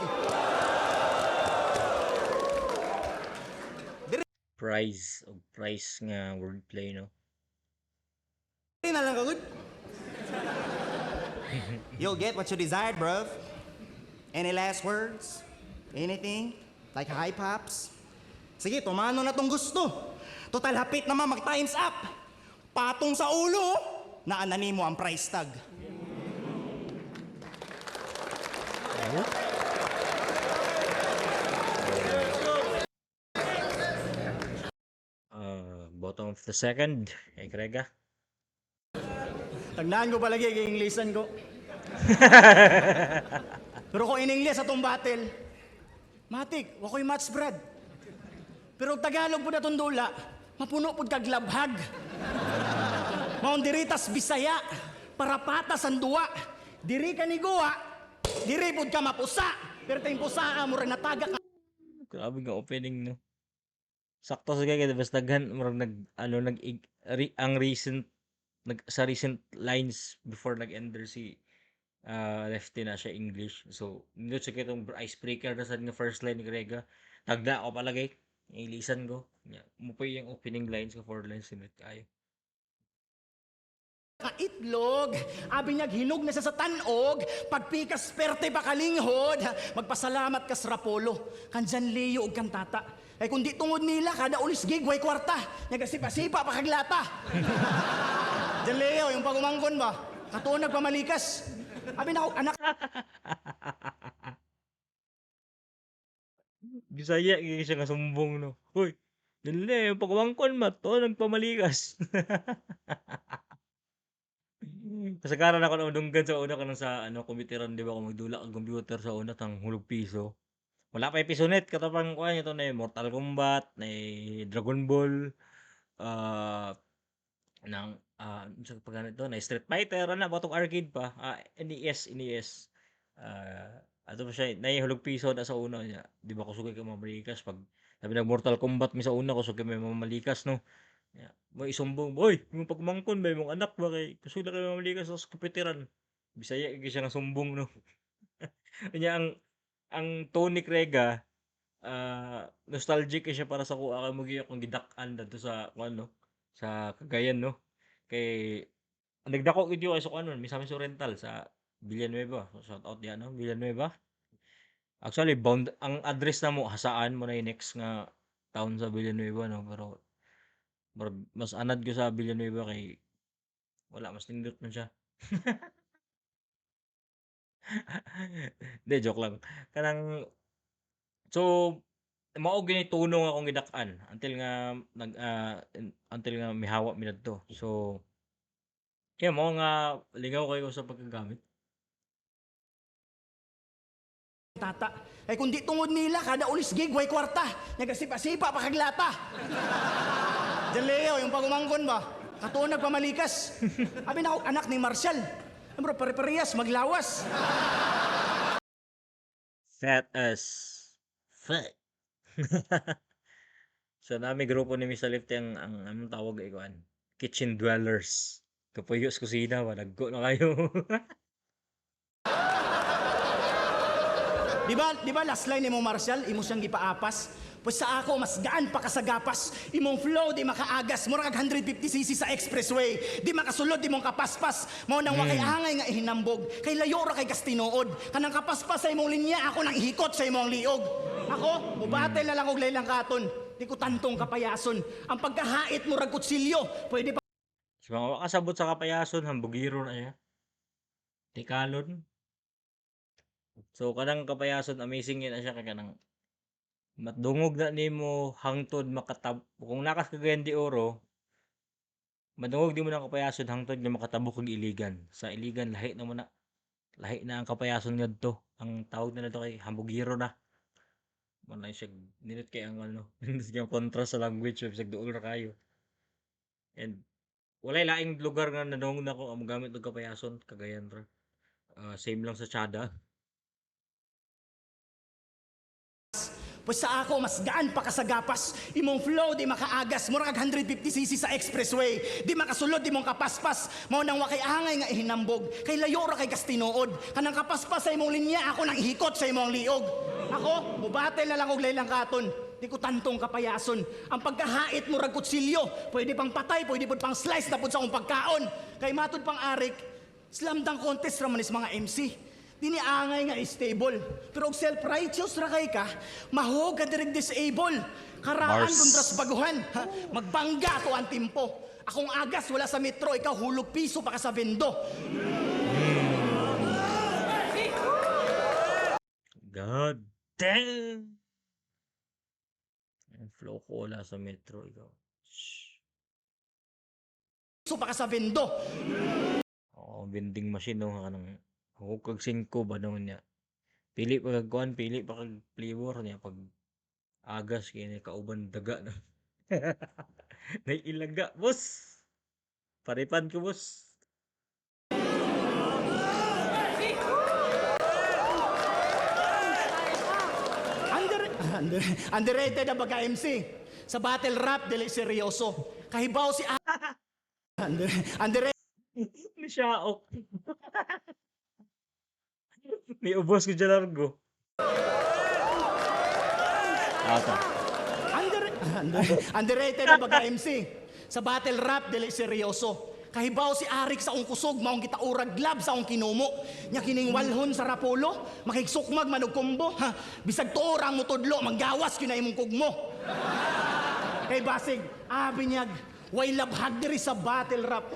Prize og price nga wordplay, no? Diri na lang kagud. You'll get what you desired, bruv. Any last words? Anything? Like hi, Pops? Sige, tumano na tong gusto. Total hapit naman mag times up. Patong sa ulo, oh. Naanani mo ang price tag. Oh? Bottom of the second, Egrega. Tagnahan ko palagi kay Inglesan ko. Pero kung in English atong battle, matik, wako'y match brad. Pero og Tagalog pud atong dula, mapuno pud kag labhag. Maong diri tas Bisaya, para patas ang duwa. Diri ka ni guwa, diri pud ka mapusa. Pero ting pusaa murag nataga ka. Grabe nga opening, no. Sakto sa kay basta daghan murag nag ano nag re, ang recent nag sa recent lines before nag-ender si Lefty na siya English. So, nindot sa kitong icebreaker na sad nga first line ni Grega. Tagda ako palagay. Ilisan ko. Nya, mo pa yung opening lines ko, four lines sinut kayo. Itlog, abi niyag hinog na siya sa tanog, pagpikas perte pa kalinghod, magpasalamat kas Rapolo, kan Jan Leo ug kan Tata. Ay kung di tungod nila, kada ulis gig, way kwarta, nagasipa-sipa pa kaglata. Jan Leo, yung pagumangkon ba? Katuon nagpamalikas. Abi na anak. Bisaya gyud siya nga sumbong, no. Hoy, dili yung pagumangkon ma to nagpamalikas. Kasagaran ako na dunggan sa una kanang sa ano komiteran, di ba, kung magdula ang computer sa una tang hulog piso. Wala pa pisonet katapang kuan ito na Mortal Kombat, na Dragon Ball, nang unsa pa ganito na Street Fighter ana ba tong arcade pa, NES NES. Ato pa siya na hulog piso na sa una niya. Di ba kusog kay mamalikas pag sabi nag Mortal Kombat mi sa una, kusog kay may mamalikas, no. Ya, mo isumbong, "Oy, imong pagmangkon ba imong anak ba kay kusog na kay mamalikas sa komputeran." Bisaya gyud siya nga sumbong, no. Unya ang tone ni Krega, nostalgic kay siya para sa kuha kay mo gyud akong gidak-an dadto sa kuan, no, sa Cagayan, no. Kay nagdako gyud ko sa kuan man, Misamis Oriental sa Villanueva. Shout out diha, no, Villanueva. Actually bound ang address namo Jasaan mo na yung next nga town sa Villanueva, no, pero murag mas anad ko sa Villanueva kay wala, mas nindot man siya. Hindi, joke lang. Kanang so mao gyud ni tono nga akong gidak-an until nga nag until nga mihawa mi dadto. So yeah, mao nga lingaw kayo sa pagkagamit. Tata. Ay kung di tungod nila, kada ulis gig, way kwarta. Nagasipa-sipa pa kaglata. Jan Leo, yung pagumangkon ba? Katuon nagpamalikas. Abi na anak ni Marshall. Bro, pare-parehas, maglawas. Fat as fuck. So nami grupo ni Mr. Lefty ang anong tawag ay kuan? Kitchen Dwellers. Kapuyo sa kusina ba, naggo na kayo. Di ba last line ni mo Marshall, imo siyang gipaapas? Pues sa ako, mas gaan pa ka sa gapas. Imong flow, di makaagas. Mura kag 150 cc sa expressway. Di makasulod, di mong kapaspas. Mao nang wakay angay nga ihinambog. Kay layo ra kay kastinuod. Kanang kapaspas sa imong linya, ako nang ihikot sa imong liog. Ako, mubattle na lang og laylang katon. Di ko tantong kapayason. Ang pagkahait mo rag kutsilyo. Pwede pa Sa mga wakasabot sa kapayason, hambugiro na siya. Tikalon. So kanang kapayason, amazing yun na siya kay kanang matdungog na nimo hangtod makatab kung nakas Cagayan de Oro, madungog di mo ng kapayason hangtod nga makatabok og Iligan. Sa Iligan lahi na mo na. Lahi na ang kapayason ngadto. Ang tawag nila to kay hambugiro na. Mo na siya nindot kay ang ano, nindot kay ang contrast sa language bisag duol ra kayo. And walay laing lugar nga nadungog nako ang mogamit og kapayason, Cagayan ra. Same lang sa Tiada. Pues sa ako, mas gaan pa ka sa gapas. Imong flow di makaagas. Mura kag 150 cc sa expressway. Di makasulod, di mong kapaspas. Mao nang wakay angay nga ihinambog. Kay layo ra kay kas tinuod. Kanang kapaspas sa imong linya, ako nang ihikot sa imong liog. Ako, mubattle na lang og laylang katon. Di ko tantong kapayason. Ang pagkahait mo rag kutsilyo. Pwede pang patay, pwede pud pang slice na pud sa akong pagkaon. Kay matud pang arik, slam dunk contest ra man is mga MC. Dini angay nga stable. Pero og self-righteous ra kay ka, mahog ka direct disable. Karaan Mars. kontra sa baguhan. Ha? Magbangga to ang timpo. Akong agas wala sa metro, ikaw hulog piso pa ka sa vendo. God damn! Ang flow ko wala sa metro, ikaw. Shh. Piso pa ka sa vendo. Oo, vending machine no kanang ako kag 5 ba no niya. Pili pa kag kuan, pili pa kag flavor niya pag agas kay ni kauban daga na. Nailaga, boss. Paripan ko, boss. Underrated ang pagka MC. Sa battle rap, dili seryoso. Kahibaw si underrated Ni siya ok. Ni ubos ko dyan largo. Ata. Underrated ang pagka MC. Sa battle rap, dili seryoso. Kahibaw si Arik sa akong kusog, maong gitaurag glove sa akong kinumo. Nya kining walhon sa rapolo, makigsukmag manog kumbo. Ha, bisag tuor ang mutudlo, manggawas gyud na imong kugmo. Kay basig, abi niyag, way labhag diri sa battle rap.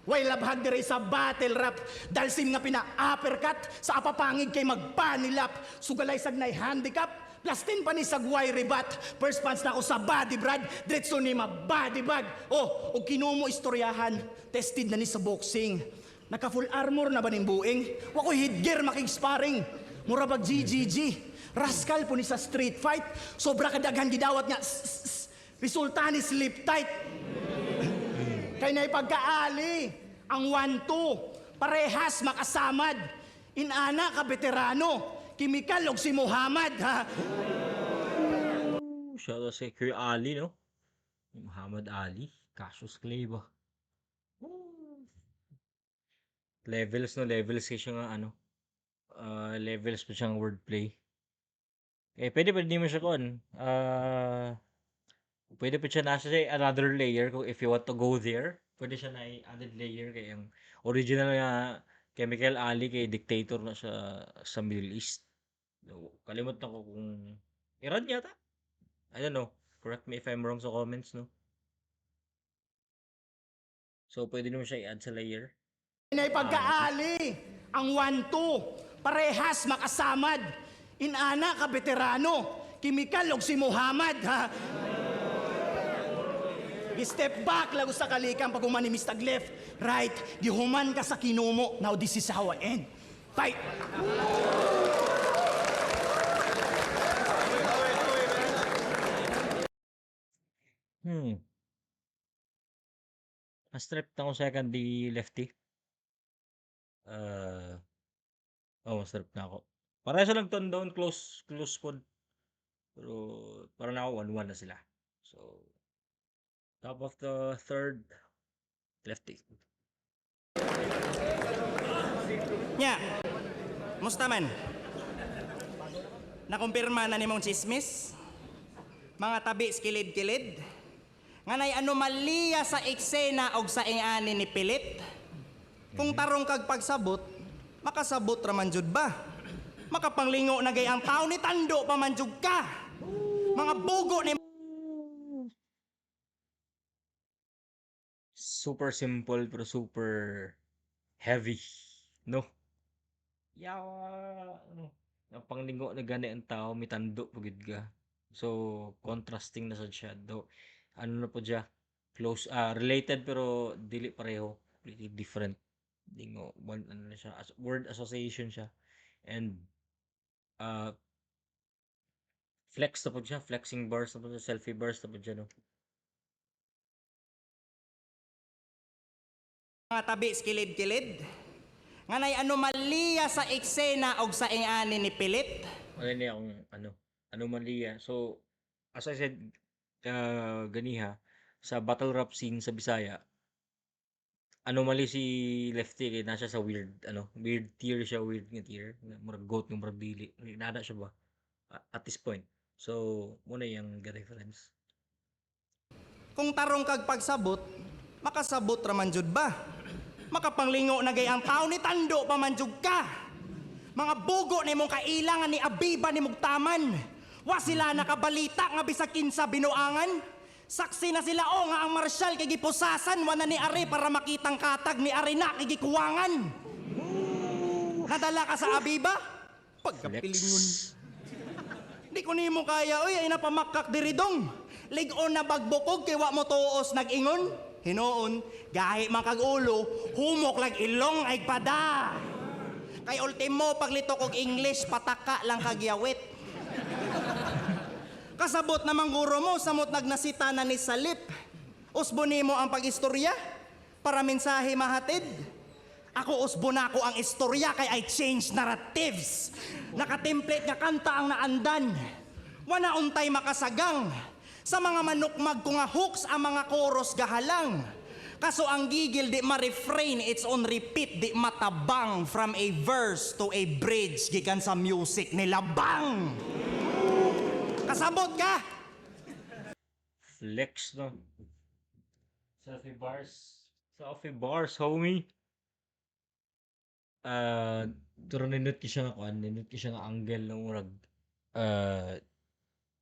Way labhag diri sa battle rap. Dalsim nga pina-uppercut sa apapangig kay magpanilap. Sugalay sagnay handicap. Plastin pa ni sagway rebat. First punch na ako sa body brad. Diretso ni ma body bag. Oh, og kinumo istoryahan. Tested na ni sa boxing. Naka full armor na ba ning buing? Wa ko'y headgear makig-sparring. Mura bag GGG. Rascal po ni sa street fight. Sobra kadaghan gidawat nga. Resulta ni sleep tight. Kay naipagkaali ang 1-2. Parehas makasamad. Inana ka veterano. Kimikal og si Muhammad ha. Shout out sa Kuya Ali, no? Muhammad Ali. Cassius Clay ba? Ooh. Levels, no? Levels kasi siya nga, ano? Levels pa siyang wordplay. Eh, pwede pa din mo siya kon. Pwede pa siya nasa siya another layer kung if you want to go there. Pwede siya na added layer kay ang original nga Chemical Ali kay dictator na siya sa Middle East. So, kalimot na ko kung Iran yata. I don't know. Correct me if I'm wrong sa comments, no? So, pwede naman siya i-add sa layer. Naipagkaali ang 1-2. Parehas makasamad. Inana ka veterano. Kimikal og si Muhammad ha. Gi-step back lago sa kalikang pag humanimistag left, right, gihuman ka sa kinumo. Now this is how I end. Fight! Mas trip na ako second di lefty. Oh, mas trip na ako. Pareho silang tone down, close, close pod. Pero parang ako 1-1 na sila. So, top of the third, lefty. Nya, musta man? Nakumpirma na nimong chismis? Mga tabi kilid-kilid? Nga nay anomalya sa eksena og sa ingani ni Pilit? Kung tarong kag pagsabot, makasabot ra man jud ba? Makapanglingo na gay ang tao ni Tando pa man jud ka. Mga bugo ni Super simple pero super heavy, no? Yawa, ano, ang panglingo na gani ang tao, may tando pa gid ka. So, contrasting na sad siya. Though, ano na po siya, close, related pero dili pareho. Completely different. Lingo, one, ano na siya, as, word association siya. And, flex na po siya, flexing bars na po siya, selfie bars na po siya, no? Mga tabi kilid-kilid? Nga nay anomalya sa eksena og sa ingani ni Pilit? Wala niya akong, ano, Anomalya. So, as I said ganiha, sa battle rap scene sa Bisaya, anomaly si Lefty kay naa siya sa weird ano, weird tier siya, weird nga tier. Murag goat nga murag dili. Nana siya ba at this point. So, mao na iyang reference. Kung tarong kag pagsabot, makasabot ra man jud ba? Makapanglingo na gay ang tao ni tando pa man jud ka. Mga bugo ni mong kailangan ni Abiba ni Mugtaman. Wa sila nakabalita nga bisag kinsa binuangan. Saksi na sila o nga ang marsyal kay gipusasan, wa na ni Ari para makitang katag ni Ari na kay gikuwangan. Nadala ka sa Abiba? Pagkapilingon. Flex. Di ko nimo kaya, oy, ay napamakak diridong. Lig-on na bagbukog kay wa mo tuos nag-ingon. Hinuon, gahi man kag ulo, humok lag ilong ay pada. Kay ultimo paglito kog English, pataka lang kagyawit. Kasabot namang guro mo, samot nagnasita na ni Salip. Usbo nimo ang pag-istorya para mensahe mahatid. Ako, usbo na ako ang istorya kay I change narratives. Nakatemplate nga kanta ang naandan. Wana untay makasagang. Sa mga manukmag ko nga hooks ang mga chorus gahalang. Kaso ang gigil di ma-refrain, it's on repeat, di matabang from a verse to a bridge gikan sa music nila bang. Kasabot ka! Flex, no? Selfie bars. Selfie bars, homie. Pero nindot ki siya nga kuan, nindot ki siya nga angle ng murag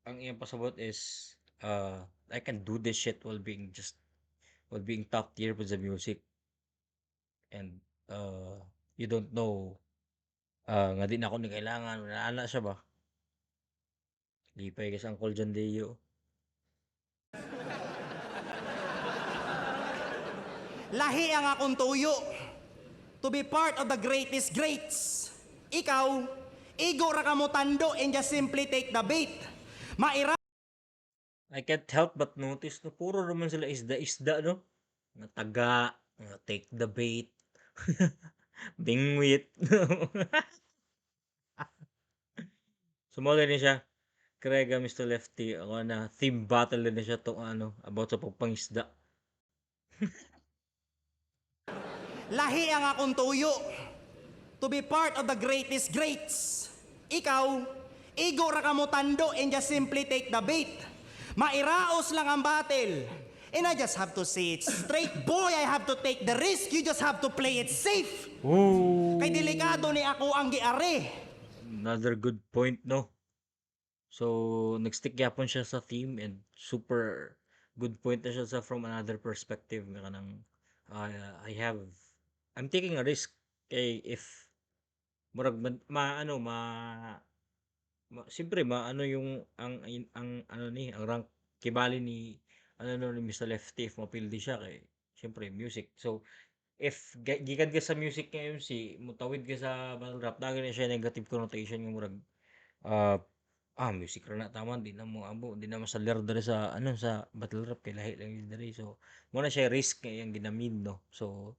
ang iyang pasabot is I can do this shit while being top tier with the music. And you don't know nga di na ako ni kailangan, wala na siya ba? Lipay ka sa Uncle John Leo. Lahi ang akong tuyo. To be part of the greatest greats. Ikaw, igo ra ka mo tando and just simply take the bait. Maira I can't help but notice, no, puro naman sila isda-isda, no? Nga taga, nga take the bait, bingwit. So mo ni siya. Krega, Mr. Lefty, ako na theme battle din na siya to ano, about sa pagpangisda. Lahi ang akong tuyo. To be part of the greatest greats. Ikaw, igo ra ka mo tando and just simply take the bait. Mairaos lang ang battle. And I just have to say it straight. Boy, I have to take the risk. You just have to play it safe. Ooh. Kay delikado ni ako ang giari. Another good point, no? So, nag-stick gyapon siya sa theme and super good point na siya sa from another perspective nga kanang I'm taking a risk kay if murag man, ma ano ma, ma siyempre maano yung ang ano ni ang rank kibali ni ano no ni Mr. Lefty if mapildi siya kay siyempre music. So if gikan ka sa music nga MC, mutawid ka sa battle rap, daghan na siya negative connotation nga murag music ra na tama, di na mo abo, di na masalir diri sa ano sa battle rap kay lahi lang yun diri. So mo na siya risk nga iyang ginamin, no? So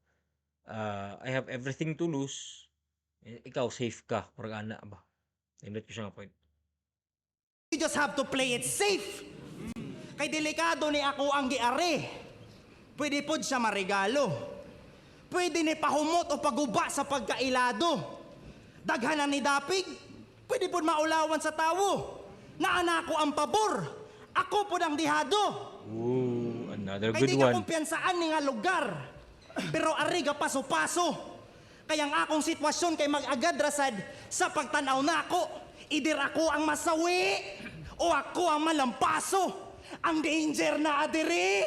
I have everything to lose. Eh, ikaw safe ka, murag ana ba. Nindot ko siya nga point. You just have to play it safe. Kay delikado ni ako ang giari. Pwede pod siya maregalo. Pwede ni pahumot o paguba sa pagkailado. Daghan na ni dapig. Pwede pod maulawan sa tawo. Naana ko ang pabor. Ako pod ang dihado. Ooh, another Kay good di ka one. kumpiyansaan ni nga lugar. Pero ariga paso-paso. Kaya ang akong sitwasyon kay mag-agad rasad sa pagtanaw nako. Idir ako ang masawi o ako ang malampaso. Ang danger na adiri.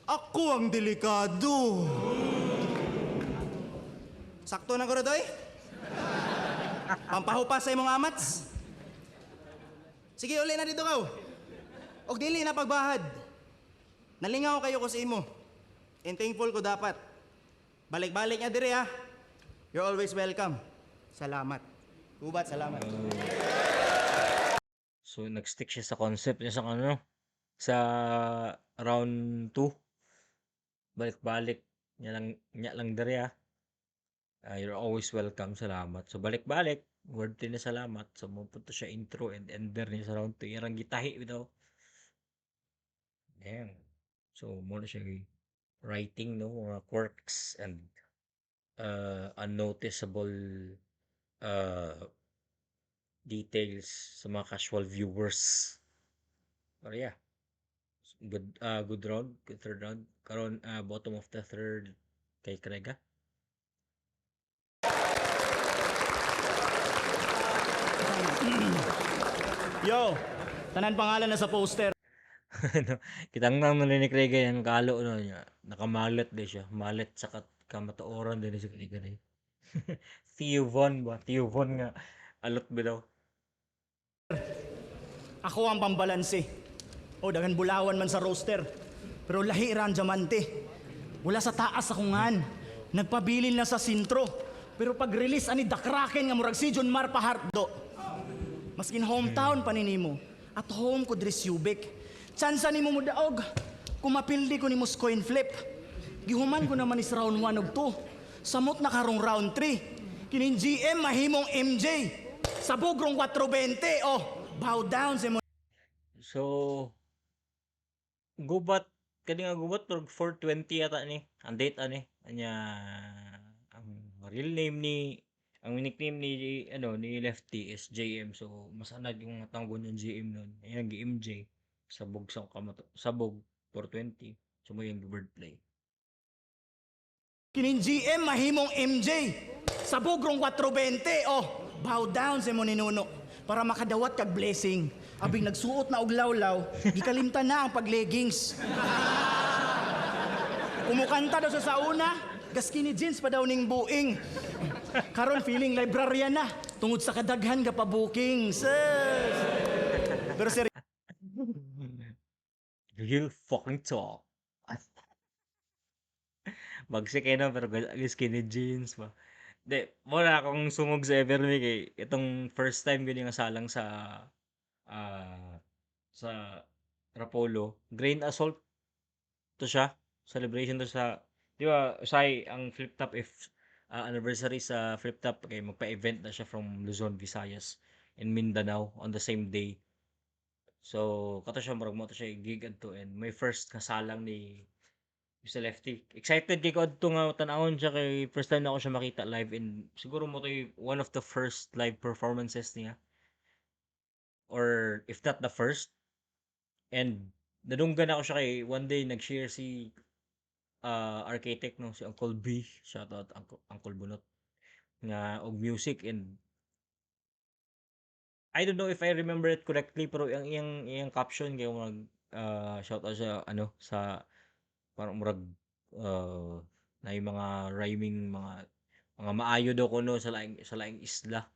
Ako ang delikado. Sakto na ko, Rodoy? Pampahupa sa imong amats? Sige, uli na dito kaw. Og dili na pagbahad. Nalingaw kayo ko sa imo. And thankful ko dapat. Balik-balik nga dire ha. You're always welcome. Salamat. Ubat, salamat. So nag-stick siya sa concept niya sa ano sa round 2. Balik-balik niya lang diri ah. You're always welcome, salamat. So balik-balik. Wordplay na salamat. So mo punto siya intro and ender niya sa round 2. Irang gitahi bitaw. Damn. So mo na siya writing, no, mga quirks and unnoticeable details sa mga casual viewers. Pero yeah. Good round, good third round. Karon bottom of the third kay Krega. Yo, tanan pangalan na sa poster. Ano, kitang nang ni Krega yung kalo no niya. Nakamalet di siya. Malet sa kamatuoran din si Krega ni. Theo Von ba? Theo Von nga alot bitaw. Ako ang pambalanse. O, daghan bulawan man sa roster. Pero lahi ra ang diamante. Wala sa taas akungan. Nagpabilin na sa sintro. Pero pag release ani dakraken nga murag si John Mar Pahardo. Maskin hometown pa ni nimo. At home ko diri Subic. Tsansa nimo modaog. Kumapildi ko nimo sa coin flip. Gihuman ko naman is round 1 ug 2. Samot na karong round 3. Kining GM mahimong MJ. Sabog rong 420. Oh, bow down sa mo. So gubat kani nga gubat murag 420 yata ni. Ang date ani. Anya ang real name ni, ang nickname ni ano ni Lefty is JM. So mas anad yung tawgon yung JM nun. Ayan gi MJ sabog sa kamato sabog 420. So mo yung wordplay. Kining GM mahimong MJ. Sabog rong 420. Oh, bow down sa mo ni Nuno para makadawat kag blessing. Abing nagsuot na og lawlaw, gikalimtan na ang pagleggings. Kumukanta daw sa sauna, gaskini jeans pa daw ning buing. Karon feeling librarian na tungod sa kadaghan ga pa bookings. Pero Real fucking talk. Bagsik eh no, pero skinny jeans ba. Di, wala akong sungog sa Everme kay itong first time ko nga salang sa Rapolo. Grain Assault to siya. Celebration to sa, di ba, usay ang Flip Top if anniversary sa Flip Top kay magpa-event na siya from Luzon, Visayas and Mindanao on the same day. So, kato siya, murag mo to siya gig adto and my first kasalang ni Mr. Lefty. Excited kay ko adto nga tan-awon siya kay first time na ako siya makita live and siguro mo to one of the first live performances niya. Or if not the first. And nadunggan ako siya kay one day nag-share si Architect no, si Uncle B, shout out Uncle Bunot nga og music and I don't know if I remember it correctly pero ang iyang caption kay mag shout out sa ano sa parang murag na yung mga rhyming mga maayo daw kuno sa laing isla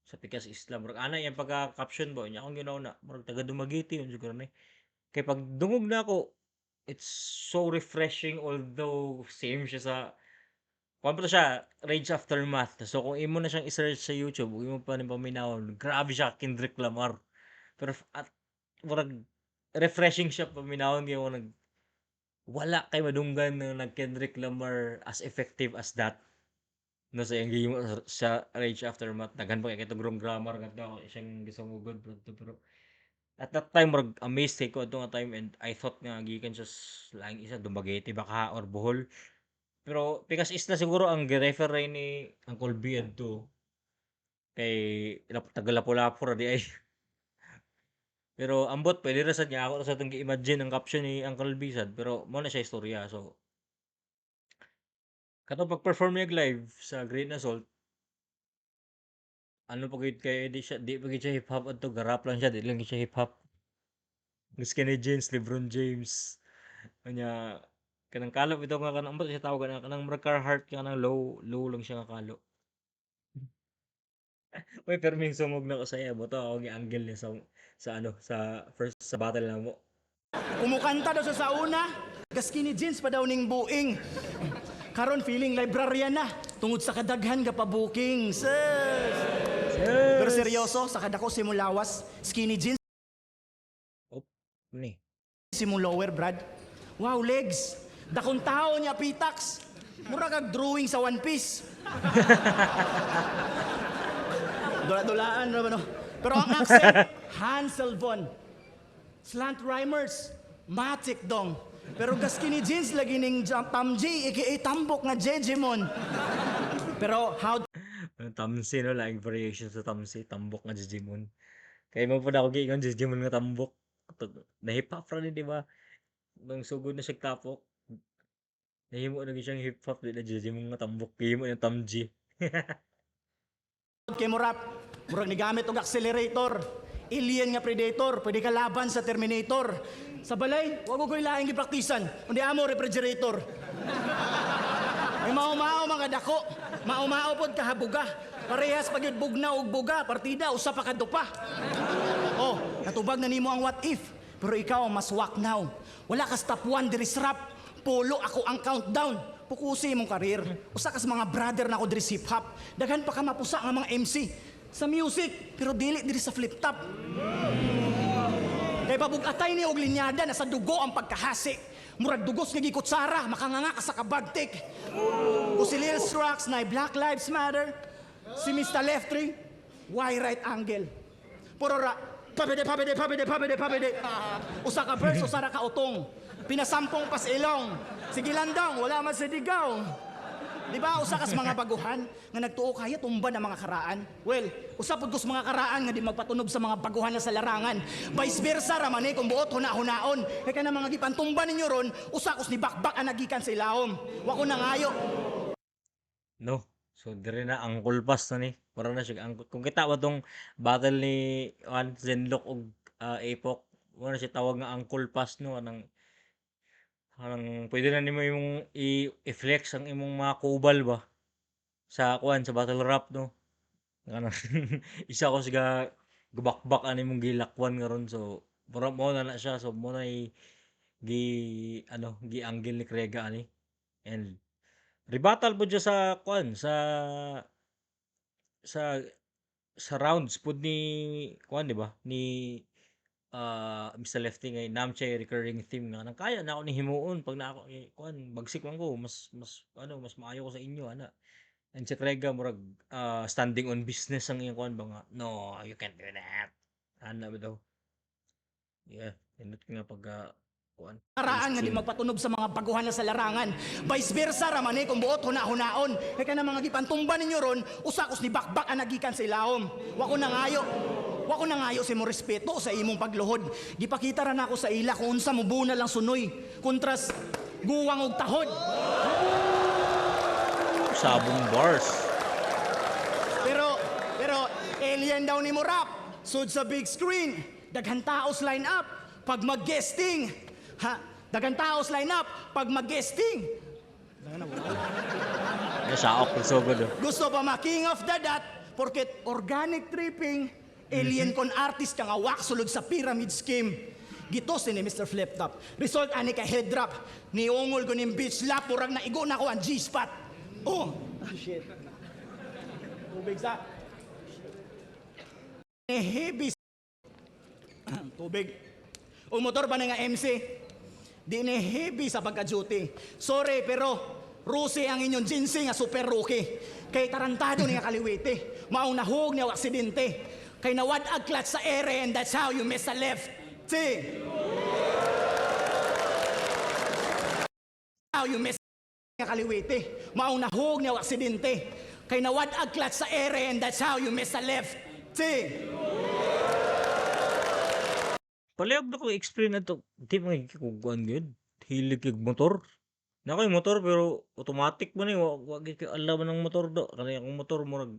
sa Pikas Isla, murag ana iyang pagka caption ba niya akong ginawa na murag taga Dumaguete yun siguro ni kay pag dungog na ako, it's so refreshing although same siya sa kuan pa siya Rage Aftermath. So kung imo na siyang i-search sa YouTube ug imo pa ni paminawon, grabe siya Kendrick Lamar, pero at murag refreshing siya paminawon kay mo nag wala kay madunggan ng nag Kendrick Lamar as effective as that no sa iyang gihimo sa Rage Aftermath. Daghan pa kay katong grammar kadto siyang gisungugod pero at that time murag amazed kay ko adto nga time and I thought nga gikan siya sa laing isa Dumaguete baka or Bohol, pero Pikas Isla siguro ang gi-refer rin ni Uncle B adto kay taga Lapu-Lapu ra di ay. Pero ambot pwede ra sad nga ako ra sad tong gi-imagine ang caption ni Uncle B sad, pero mo na siya istorya. So katong pag-perform niya live sa Green Assault, ano pa gyud kay di siya di pa gyud siya hip hop adto, ga-rap lang siya, di lang gyud siya hip hop. Skinny jeans, LeBron James. Unya kanang kalo bitaw nga kanang ambot siya tawag kanang kanang murag Carhartt nga kanang low low lang siya nga kalo. Uy, perming sungog na ko sa iya, boto ako gi-angle niya sa ano sa first sa battle namo. Kumukanta daw sa sauna, gaskini jeans pa daw ning buing. Karon feeling librarian na tungod sa kadaghan ga pa bookings. Pero seryoso, sa kadako si lawas, skinny jeans Op, ni. si mong lower, Brad. Wow, legs. Dakong tao niya, pitax. Mura kag drawing sa One Piece. Dula-dulaan ra ba, no? Pero ang accent, Hansel Von. Slant rhymers, Matic dong. Pero gaski ni jeans lagi ning Tam G, aka tambok nga Jejemon. Pero how Ang Tamsi, no, laing variation sa Tamsi, tambok nga Jejemon. Kay mo pud ako giingon Jejemon nga tambok. Na hip hop ra ni, di ba? Nang sugod na siya tapok. Nahimo na gyud siyang hip hop, di na Jejemon nga tambok, gihimo niyang Tamji. Kay mo rap, murag nigamit og accelerator. Alien nga predator, pwede ka laban sa Terminator. Sa balay, wag ko laing gipraktisan, kundi amo refrigerator. May mao-mao mga dako, mao-mao pod kahabuga. Parehas pag yun bugna og buga, partida usa pa ka dupa. Oh, natubag na nimo ang what if, pero ikaw ang mas wak now. Wala ka stop one diri sa rap. Polo ako ang countdown. Pukusi imong karir. Usa ka sa mga brother na ako diri sa hip hop. Daghan pa ka mapusa nga mga MC sa music, pero dili diri sa flip top. Kay pabugatay ni og linyada na sa dugo ang pagkahasi. Murag dugos nga gikutsara, makanganga ka sa kabagtik. Kung si Lil Strax na Black Lives Matter, si Mr. Left 3, why right angle? Puro ra, pabede, pabede, pabede, pabede, pabede. Usa ka verse, usa ra ka utong. Pinasampong pas ilong. Sige landong, wala man sa digaw. Di ba usa kas mga baguhan nga nagtuo kaya tumba ng mga karaan? Well, usa pud kus mga karaan nga di magpatunob sa mga baguhan na sa larangan. Vice versa ra man eh kung buot huna-hunaon. Kay kana mga gipantumba ninyo ron, usa kus ni bakbak ang nagikan sa ilawom. Wa ko nangayo. No. So dire na ang kulpas na ni. Para na siya ang kung kita ba tong battle ni Juan Zenlock og Apoc, mo na siya tawag nga ang pass, no, anang pwede na nimo imong i-flex ang imong mga kubal ba sa kuan sa battle rap, no. Kanang isa ko siga gubakbak ani imong gilakwan karon, so mura mo na na siya, so mo na gi ano gi-angle ni Krega ani and rebuttal po siya sa kuan sa rounds pud ni kuan, di ba, ni Mr. Lefty ngay nam siya recurring theme nga nang kaya na ako ni himuon pag na ako eh, kuan bagsik man ko mas mas ano mas maayo ko sa inyo ana. And si Krega murag standing on business ang iyang kuan ba nga, "No, you can't do that," ana ba daw. Yeah, nindot nga pagka kuan. Karaan nga di magpatunob sa mga baguhan na sa larangan. Vice versa ra man eh kung buot huna-hunaon. Kay kana mga gipantumba ninyo ron, usa kus ni bakbak ang nagikan sa ilawom. Wa ko nangayo. Wa ko nangayo sa imong respeto sa imong pagluhod. Gipakita ra nako sa ila kung unsa mo bunal ang sunoy. Kontras guwang og tahod. Sabong bars. Pero alien daw ni mo rap. Sud sa big screen, daghan taos line up pag mag-guesting. Ha, daghan taos line up pag mag-guesting. Saok sugod, oh. Gusto pa ma king of the dot porket organic tripping, alien con artist ka nga wak sulod sa pyramid scheme. Gitos ni Mr. Flip Top. Result ani kay head drop. Niungol ko ning bitch slap, murag naigo na ko ang G-spot. Oh, ah, shit. Tubig sa. Eh, heavy tubig. O motor ba na nga MC? Di ni heavy sa pagka-duty. Sorry, pero Rusi ang inyong ginseng nga super rookie. Kay tarantado niya kaliwiti. Maong nahug niya aksidente. Kay nawad ag clutch sa ere and that's how you miss a left. T. How you miss nga kaliwiti. Maong nahug niya aksidente. Kay nawad ag clutch sa ere and that's how you miss a left. T. Palihog na ko explain na to. Di man ko kuan gyud. Hilig kag motor. Na ako'y motor pero automatic man eh. Wa gyud kay alam ng motor do. Kani akong motor murag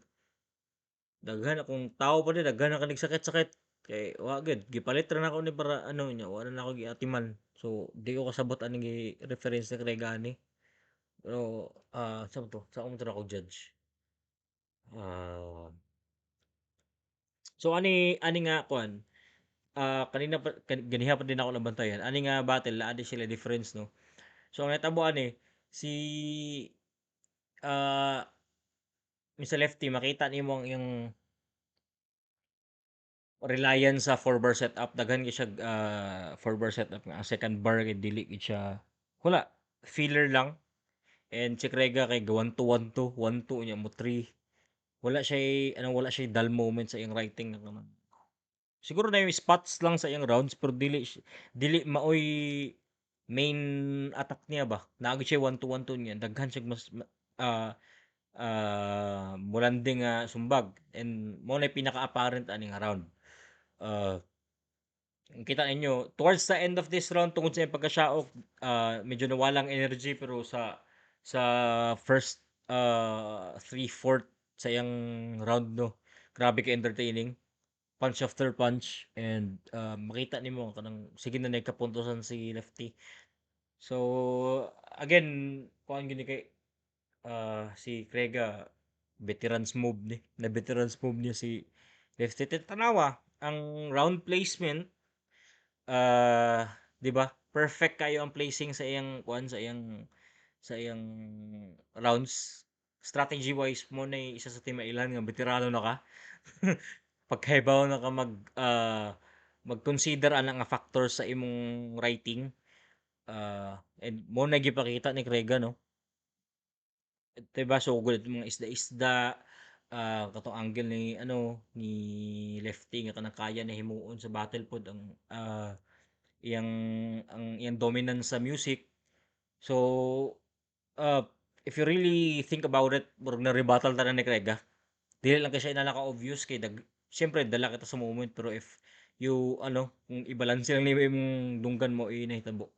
daghan akong tao pa di daghan na kanig sakit-sakit. Kay wa gyud gipalit ra nako ni para ano nya wa na nako giatiman. So di ko kasabot ani gi reference ni Krega ani. Pero sa to sa akong ako judge. So ani ani nga kuan kanina pa ganiha pa din ako nabantayan ani nga battle naa di sila difference, no. So ang nahitabo ani si Mr. Lefty, makita nimo ang iyang reliance sa 4 bar setup. Daghan kay siya 4 bar setup nga ang second bar kay dili gid siya, wala, filler lang. And si Krega kay ga 1 2 1 2 1 2 nya mo 3. Wala siya dull moment sa iyang writing. Siguro na yung spots lang sa iyang rounds, pero dili maoy main attack niya ba. Naa gyud siya 1 2 1 2 niya. Daghan siya mas mulanding nga sumbag and mao na pinaka-apparent ani nga round. Kita ninyo towards the end of this round, tungod sa iyang pagkasyaok, medyo nawalang energy, pero sa first 3/4 sa iyang round, no, grabe ka entertaining, punch after punch, and makita nimo kanang sige na nagkapuntosan si Lefty. So again, kuan gini kay si Krega, veterans move ni na veterans move niya si Lefty. Tanawa ang round placement, di ba? Perfect kayo ang placing sa iyang kuan, sa iyang rounds. Strategy wise mo na isa sa timailan nga veterano na ka. Pagkahibaw na ka mag-consider ana nga factor sa imong writing. And mo na gipakita ni Krega, no. 'Di ba? So good mga isda-isda, katong angle ni ano ni Lefty nga kanang kaya na himuon sa battle pod ang iyang dominance sa music. So if you really think about it, murag na rebuttal tanan ni Krega. Dili lang kay siya inana ka obvious kay siyempre dala kita sa moment, pero if you ano, kung i-balance lang nimo imong dunggan mo nahitabo.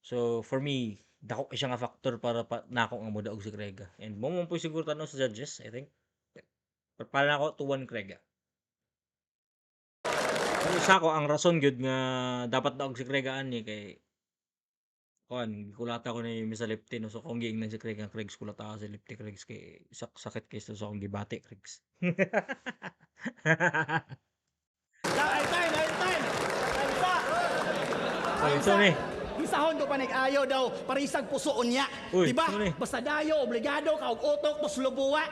So for me, dako kay siya nga factor para pa nako nga modaog si Krega. And mo po siguro tan sa judges, I think. Pero para nako, 2-1 Krega. Pero sa ako, ang rason gyud nga dapat daog si Krega ani kay kuan, kulata ko ni Mr. Lefty, no, so kung giingnan si Krega, "Kregs, kulata ka si Lefty, Kregs, kay sakit kay sa akong gibati, Kregs." Ay, time, ay, time. Ay, sa. Ay, so ni. Gisahon ko pa nag-ayo daw, parisag puso unya. Uy, Diba? so ni. Basta dayo, obligado, kaug utok, tuslubuwa.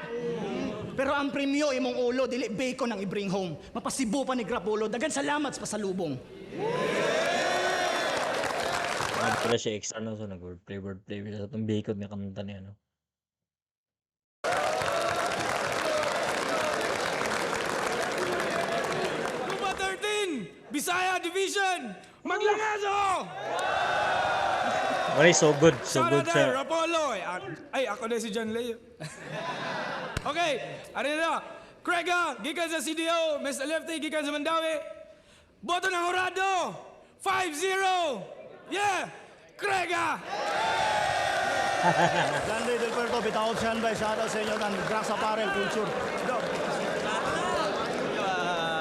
Pero ang premyo imong ulo, dili bacon ang i-bring home. Mapasibo pa ni Grapulo. Dagan salamat sa pasalubong. Ano pala siya extra, no, so nag wordplay wordplay sa atong bacon nga kanta niya, no. Kuba 13, Bisaya Division, Maglangaso! Wala, so good, so Shout good out sa there, Rapolo. Ay, ako na si John Leo. Okay, ano na? Krega, gikan sa CDO. Mr. Lefty, gikan sa Mandaue. Boto ng Hurado! 5-0! Yeah! Krega! John Ray Del Puerto, Bitawag Sian Bay, shoutout sa inyo ng Grax Apparel Culture. Let's go!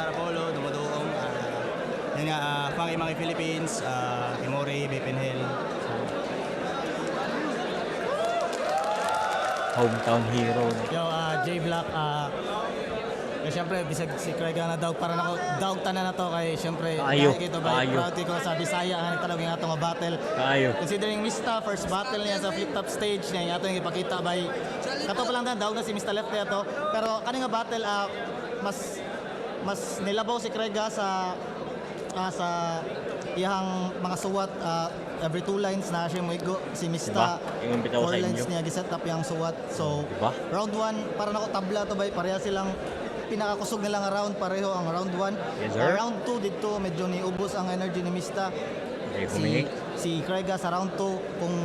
Rapolo, dumuduong. Yun nga, Funky Monkey Philippines, Kimori, Vape Hill. Hometown hero. Yo, J Black, eh, siyempre, bisag si Craig na daw, para nako, daog tanan na to kay siyempre, Kaayo, dahil kito ba, kaayo. proud ko sa Bisaya, ang talaga nga itong battle. Kaayo. Considering Mista, first battle niya sa flip top stage niya, yung ato yung ipakita by, kato pa lang na, daog na si Mr. Lefty ato. Pero kani nga battle, mas mas nilabaw si Craig sa iyang mga suwat, every two lines na siya moigo si Mista. Diba? Ingon bitaw Four sa lines inyo. niya giset up yung suwat. So Diba? round 1 para nako tabla to bay, pareha silang pinakakusog nila nga round, pareho ang round 1. Yes, sir. Round 2 dito medyo niubos ang energy ni Mista. Okay, Si humingi. si Craiga sa round 2, kung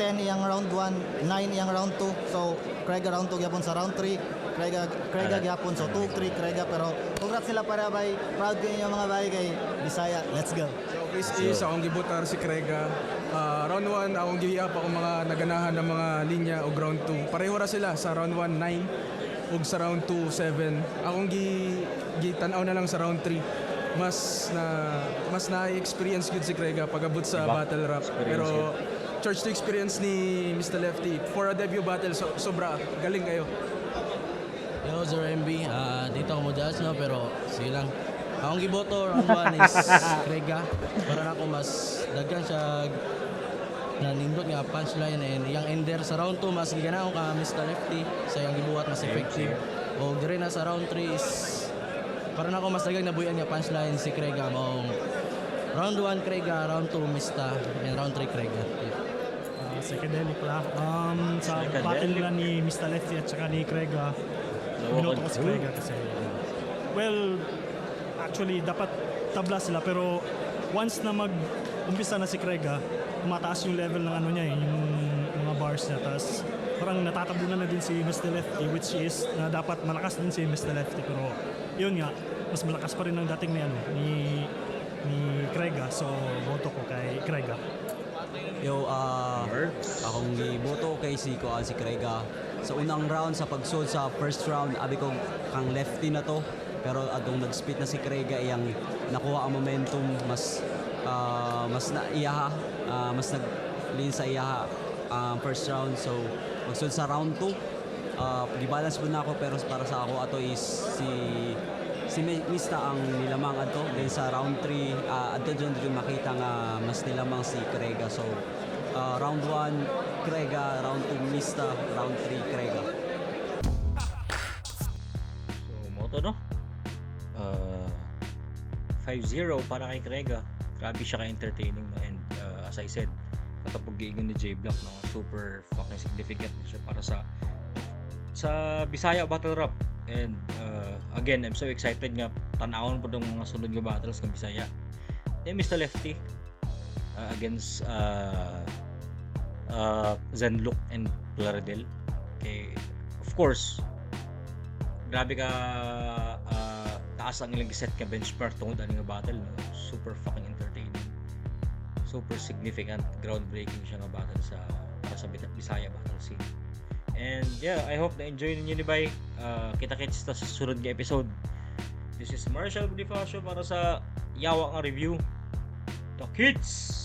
10 iyang round 1, 9 iyang round 2. So Craiga round 2 gyapon sa round 3. Craiga Craiga Alright. gyapon, so 2 3 Craiga, pero congrats sila para bay, proud kayo mga bay kay Bisaya. Let's go. So, Chris is akong gibutar si Krega. Round 1, akong gihiap ako mga naganahan ng mga linya og round 2. Pareho ra sila sa round 1, 9 ug sa round 2, 7. Akong gitanaw na lang sa round 3. Mas na experience gyud si Krega pag-abot sa Diba? battle rap. Experience Pero charge to experience ni Mr. Lefty for a debut battle, so, sobra galing kayo. Yo, Sir MB, dito ako mo judge, no, pero sige lang. Akong giboto round 1 is Krega. Para na ako mas daghan siya na nindot nga punchline and yang ender sa round 2 mas giganaon ka Mr. Lefty sa iyang gibuhat mas effective. O diri na sa round 3 is para na ako mas daghang nabuyan nga punchline si Krega, maong round 1 Krega, round 2 Mista, and round 3 Krega. Yeah. Psychedelic la. Sa Psychedelic. battle nila ni Mr. Lefty at saka ni Craig, No. Binoto ko si Krega kasi, well, actually, dapat tabla sila, pero once na mag umpisa na si Krega, tumataas yung level ng ano niya eh, yung mga bars niya. Tapos parang natatabunan na din si Mr. Lefty, which is na dapat malakas din si Mr. Lefty, pero yun nga, mas malakas pa rin ang dating ni ano ni ni Krega, so boto ko kay Krega. Yo, akong giboto kay si Kuan, si Krega. Sa unang round, sa pagsud sa first round, abi ko kang Lefty na to. Pero adong nag-spit na si Krega, iyang nakuha ang momentum, mas na iyaha, mas nag-lean sa iyaha ang first round. So pagsud sa round 2, gibalance mo na ako, pero para sa ako ato is si si Mista ang nilamang adto. Then sa round 3, adto dyan dyan makita nga mas nilamang si Krega. So round 1 Krega, round 2 Mista, round 3 Krega. So, mao to, no? 5-0 para kay Krega. Grabe siya ka-entertaining, no? And as I said, katapog giingon ni J Black, no? Super fucking significant siya para sa Bisaya battle rap. And again, I'm so excited nga tan-awon pod ang mga sunod nga battles ng Bisaya. Eh, Mr. Lefty against Zenluk and Plaridel. Okay, of course, grabe ka taas ang ilang set ka benchmark tungod ani nga battle, no? Super fucking entertaining, super significant, groundbreaking siya nga battle sa para sa Bisaya battle scene. And yeah, I hope na enjoy ninyo ni bay. Kita kits ta sa sunod nga episode. This is Marshall Bonifacio para sa Yawa nga Review. The Kids.